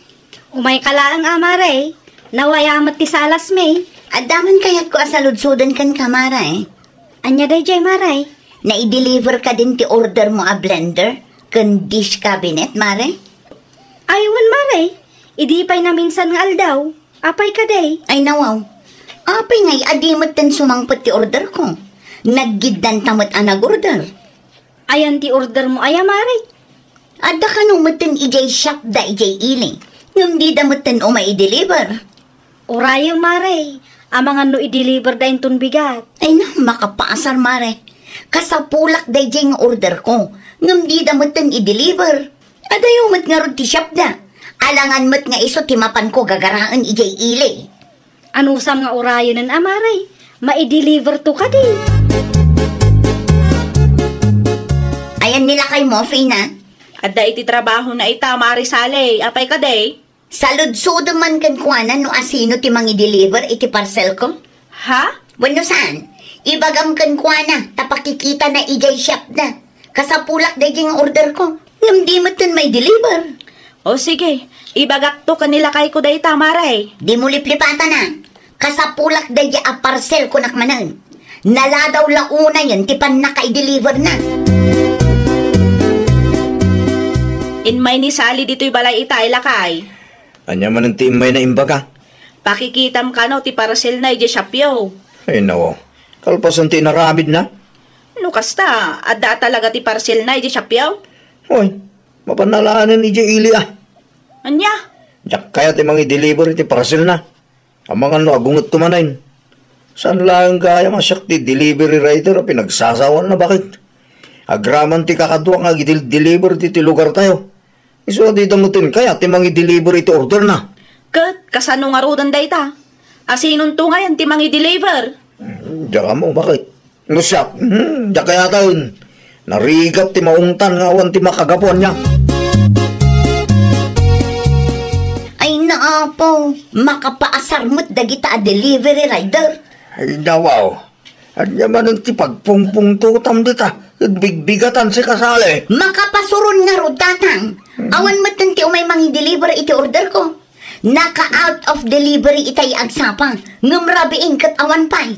Umayka laeng a, Mare. Nawaya met ti salasmi. Adda man kayatko a saludsoden kenka, Mare. Ania daydiay, Mare? Nai-deliver kadin ti ordermo a blender ken dish cabinet, Mare? Ay, wen, Mare. Idi pay naminsan nga aldaw. Apay kadi? Ay, nawaw. Apay ngay a di metten sumangpet ti orderko? Naggiddanta met a nag-order. Ayan ti ordermo aya, Mare? Adda kano metten idiay shop da idiay ili, ngem dida metten umay i-deliver. Urayo, Mare. Amangan no i-deliver da inton bigat. Ay na, makapaasar, Mare. Kasapulak daydiay nga orderko, ngem dida metten i-deliver. Adayo met ngarud ti shop da. Alangan met nga isu ti mapanko gagaraen idiay ili. Anusam nga urayonen a, Mare? Mai-deliver to kadi? Ayan ni lakaymo, Fina? Adda iti trabahona ita, Mare Sally. Apay kadi? Saludsodem man kenkuana no asino ti mangi-deliver iti parcelko. Ha? Wenno saan? Ibagam kenkuana ta pakikitana idiay shop da. Kasapulak daydiay nga orderko. Ngem di metten mai-deliver. O sige, ibagakto ken ni lakayko dayta, Mare. Dimo liplipatana. Kasapulak daydiay a parcelko nak manen. Naladaw la unayen ti pannakaideliverna. Immay ni Sally ditoy balay ita, lakay. Ania manen ti immayna imbaga? Pakikitam kano ti parcelna idiay shopyo. Ay, nawaw. Kalpasan ti inaramidna? No kasta, adda talaga ti parcelna idiay shopyo? Hoy, mapan nalaanen idiay ili a. Ania? Diak kayat ti mangi-deliver iti parcelna. Amangan no agungetko manen. Saan laeng gayam a siak ti delivery rider a pinagsasawaanna, baket? Agraman ti kakaduak nga agidel-deliver iti lugartayo. Isu a dida metten kayat ti mangi-deliver iti orderna. Ket kasano ngaruden dayta? Asinonto ngayen ti mangi-deliver? Diak ammo, baket? No siak, hmm, diak kayaten. Narigat ti maungtan nga awan ti makagapu ania. Ay, naapo, makapaasar met dagita a delivery rider. Ay, nawaw. Ania manen ti pagpungpungtotam dita, ket bigbigatan ti kasali. Makapasuron ngarud, tatang. Awan metten ti umay mangi-deliver iti orderko. Naka-out of delivery itay agsapa, ngem rabiin ket awan pay.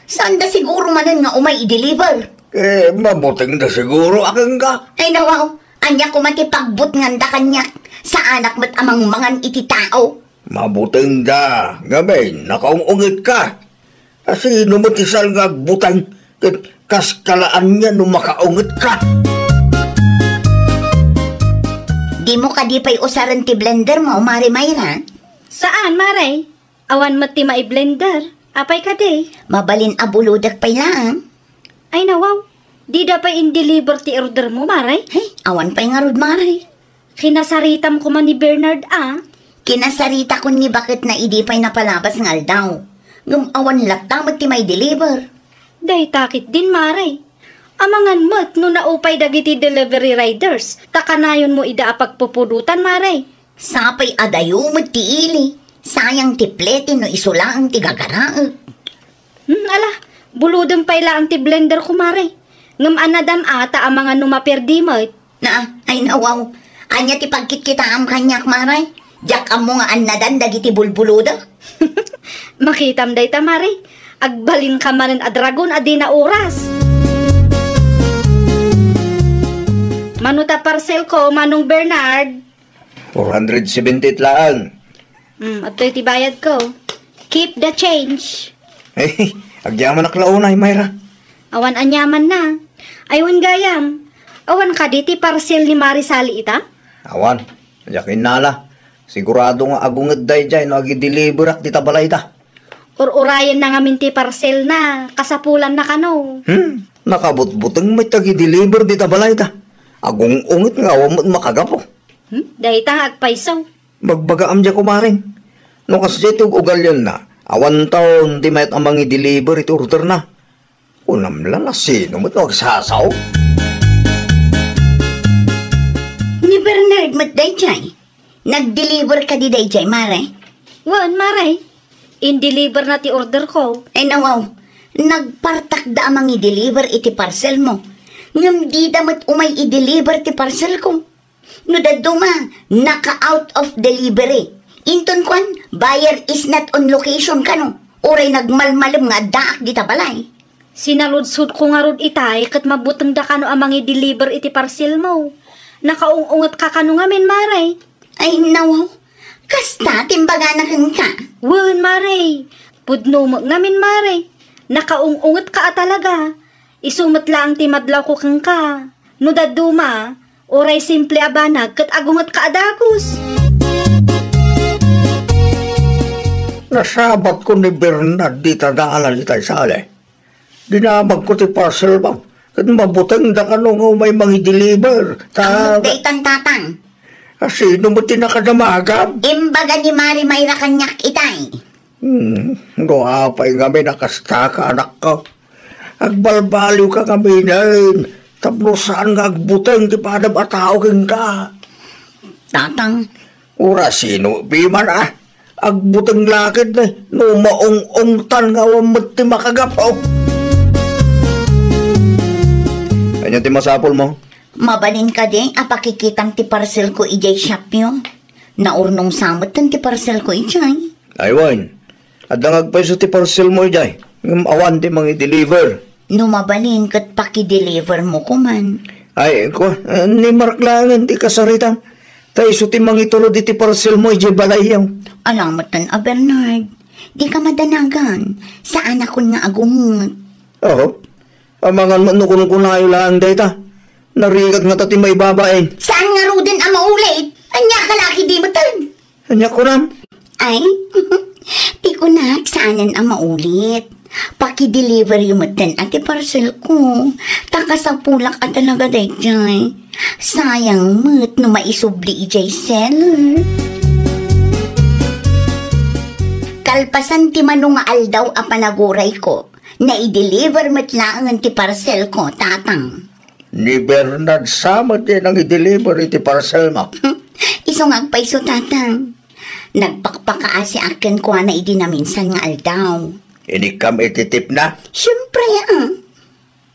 Saanda siguro manen nga umay i-deliver? Eh, mabutengda siguro a kenka. Ay, nawaw, ania koma ti pagbutnganda kaniak? Saanak met a mangmangan iti tao. Mabutengda, ngamin, nakaung-ungetka. Asino met ti saan nga agbuteng ket kaskala ania no makaungetka? Dimo kadi pay usaren ti blendermo, Mare Mayra? Saan, Mare. Awan met ti mai-blender. Apay kadi? Mabalin a bulodek pay laeng. Ay, nawaw. Dida pay in-deliver ti ordermo, Mare? Hey, awan pay ngarud, Mare. Kinasaritam koma ni Bernard a. Kinasaritakon ni baketna idi pay napalabas nga aldaw. Ngem awan latta met ti mai-deliver. Dayta ketdin, Mare. Amangan met no naupay dagiti delivery riders, ta kanayonmo ida a pagpupudotan, Mare. Sapay adayo met ti ili. Sayang ti plete no isu laeng ti gagaraek. Hmm, ala, bulodem pay laeng ti blenderko, Mare. Ngem annadam a ta amangan no maperdi met. Na, ay nawaw. Ania ti pagkitkitaam kaniak, Mare? Diak ammo nga annadan dagiti bulbuloda. Makitam dayta, Mare. Agbalinka manen a dragon a di nauras. Mano ta parcelko, Manong Bernard? Four hundred seventy-eight laeng. Hmm, adtoy ti bayadko. Keep the change. Eh, agyamanak la unay, Mayra. Awan aniamanna. Ay, wen gayam. Awan kadi ti parcel ni Mare Sally ita? Awan. Diak innala. Sigurado nga agunget daydiay no agi-deliverak dita balayda. Ur-urayenna ngamin ti parcelna. Kasapulanna kano. Hmm, nakabutbuteng met agi-deliver dita balayda. Agung-unget nga awan met makagapu. Hmm, dayta nga agpayso. Magbagaam diay kumaren. No kasdiay ti ug-ugalianna, awan taon ti mayat a mangi-deliver iti orderna. Kunam la, no sino met no agsasao? Ni Bernard met daydiay. Nag-deliver kadi daydiay, Mare? Wen, Mare. In-deliver na ti order ko. Ay, nawaw. Nagpartakda a mangi-deliver iti parcel mo. Ngem dida met umay i-deliver ti parcel ko. No dadduma, naka-out of delivery. Inton kuan, buyer is not on location kano. Uray nagmalmalem nga addaak dita balay. Sinaludsodko ngarud itay ket mabutengda kano a mangi-deliver iti parcel mo. Nakaung-ungetka kano ngamin, Mare? Ay, nawaw. Kasta ti imbagana kenka. Wen, Mare. Pudno met ngamin, Mare. Nakaung-ungetka a talaga. Isu met laeng ti madlawko kenka. No dadduma, uray simple a banag ket agungetka a dagus. Nasabatko ni Bernard dita dalan itay sali. Dinamagko ti parcelmo ket mabutengda kano nga umay mangi-deliver. Ta- Ammo't daytan, Tatang. A, sino met ti nakadamagam? Imbaga ni Mari Mayra kaniak itay. Hmm, no apay ngamin a kastaka, anakko. Agbalbaliwka ngaminen, tapno saan nga agbuteng ti padam a tao kenka. Tatang. Uray sino piman a agbuteng la ket, no maung-ungtan nga awan met ti makagapu. Ania ti masapulmo? Mabalin kadi a pakikitam ti parcelko idiay shopyo? Naurnong sa metten ti parcelko idiay. Ay wen, adda nga agpayso ti parcelmo idiay, ngem awan ti mangi-deliver. No mabalin ket paki-delivermo koman. Ay, kua, ni Mark laengen ti kasaritam. Ta isu ti mangitulod iti parcelmo idiay balayyo. Ala metten a Bernard, dika madanagan. Saanakon nga agunget. Oho. Amangan met no kunkunayo laeng dayta. Narigat ngata ti maibabain. Saan ngaruden a maulit? Ania ka la ket di metten? Ania kunam? Ay, ti kunak, saanen a maulit. Paki-deliveryo metten a ti parcelko. Ta kasapulak a talaga daydiay. Sayang met no maisubli idiay seller. Kalpasan ti mano nga aldaw a panagurayko, nai-deliver met laengen ti parcelko, Tatang. Ni Bernard sa met ti nangi-deliver iti parcelmo. Isu nga agpayso, Tatang. Nagpakpakaasiak kenkuana idi naminsan nga aldaw. Inikkam iti tipna? Siempre, ah.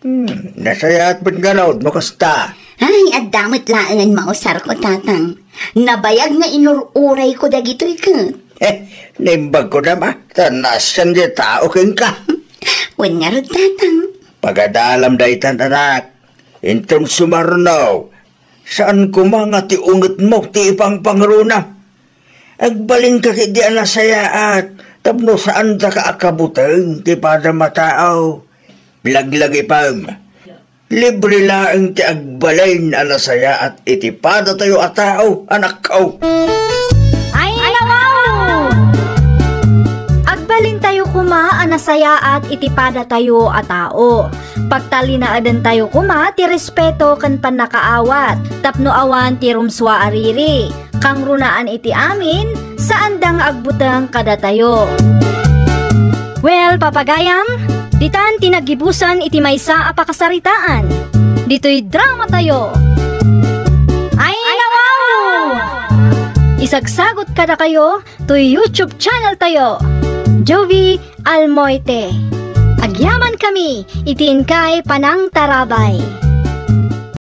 Hmm, nasayaat met ngarud no kasta. Ay, adda met laengen mausarko, Tatang. Nabayag nga inur-urayko dagitoy ket. Eh, naimbagko dama, ta naasian ti tao kenka. Wen ngarud, Tatang. Pagadalam daytan, anak. Inton sumarno, saan koma nga ti ungetmo ti ipangpangruna. Agbalinka ketdi a nasayaat tapno saandaka a kabuteng ti padam a tao. Laglagipem, libre laeng ti agbalin a nasayaat iti padatayo a tao, anakko. Ay, nawaw! Agbalintayo koma a nasayaat iti padatayo a tao. Pagtalinaedentayo koma ti respeto ken pannakaawat tapno awan ti rumsua a riri. Kangrunaan iti amin, saanda nga agbuteng kadatayo. Well, papagayam, ditan ti naggibusan iti maysa a pakasaritaan. Ditoy dramatayo. Ay, nawaw! Isagsagot kadakayo toy YouTube channel tayo, Jovi Almoite. Agyamankami iti inkay panangtarabay.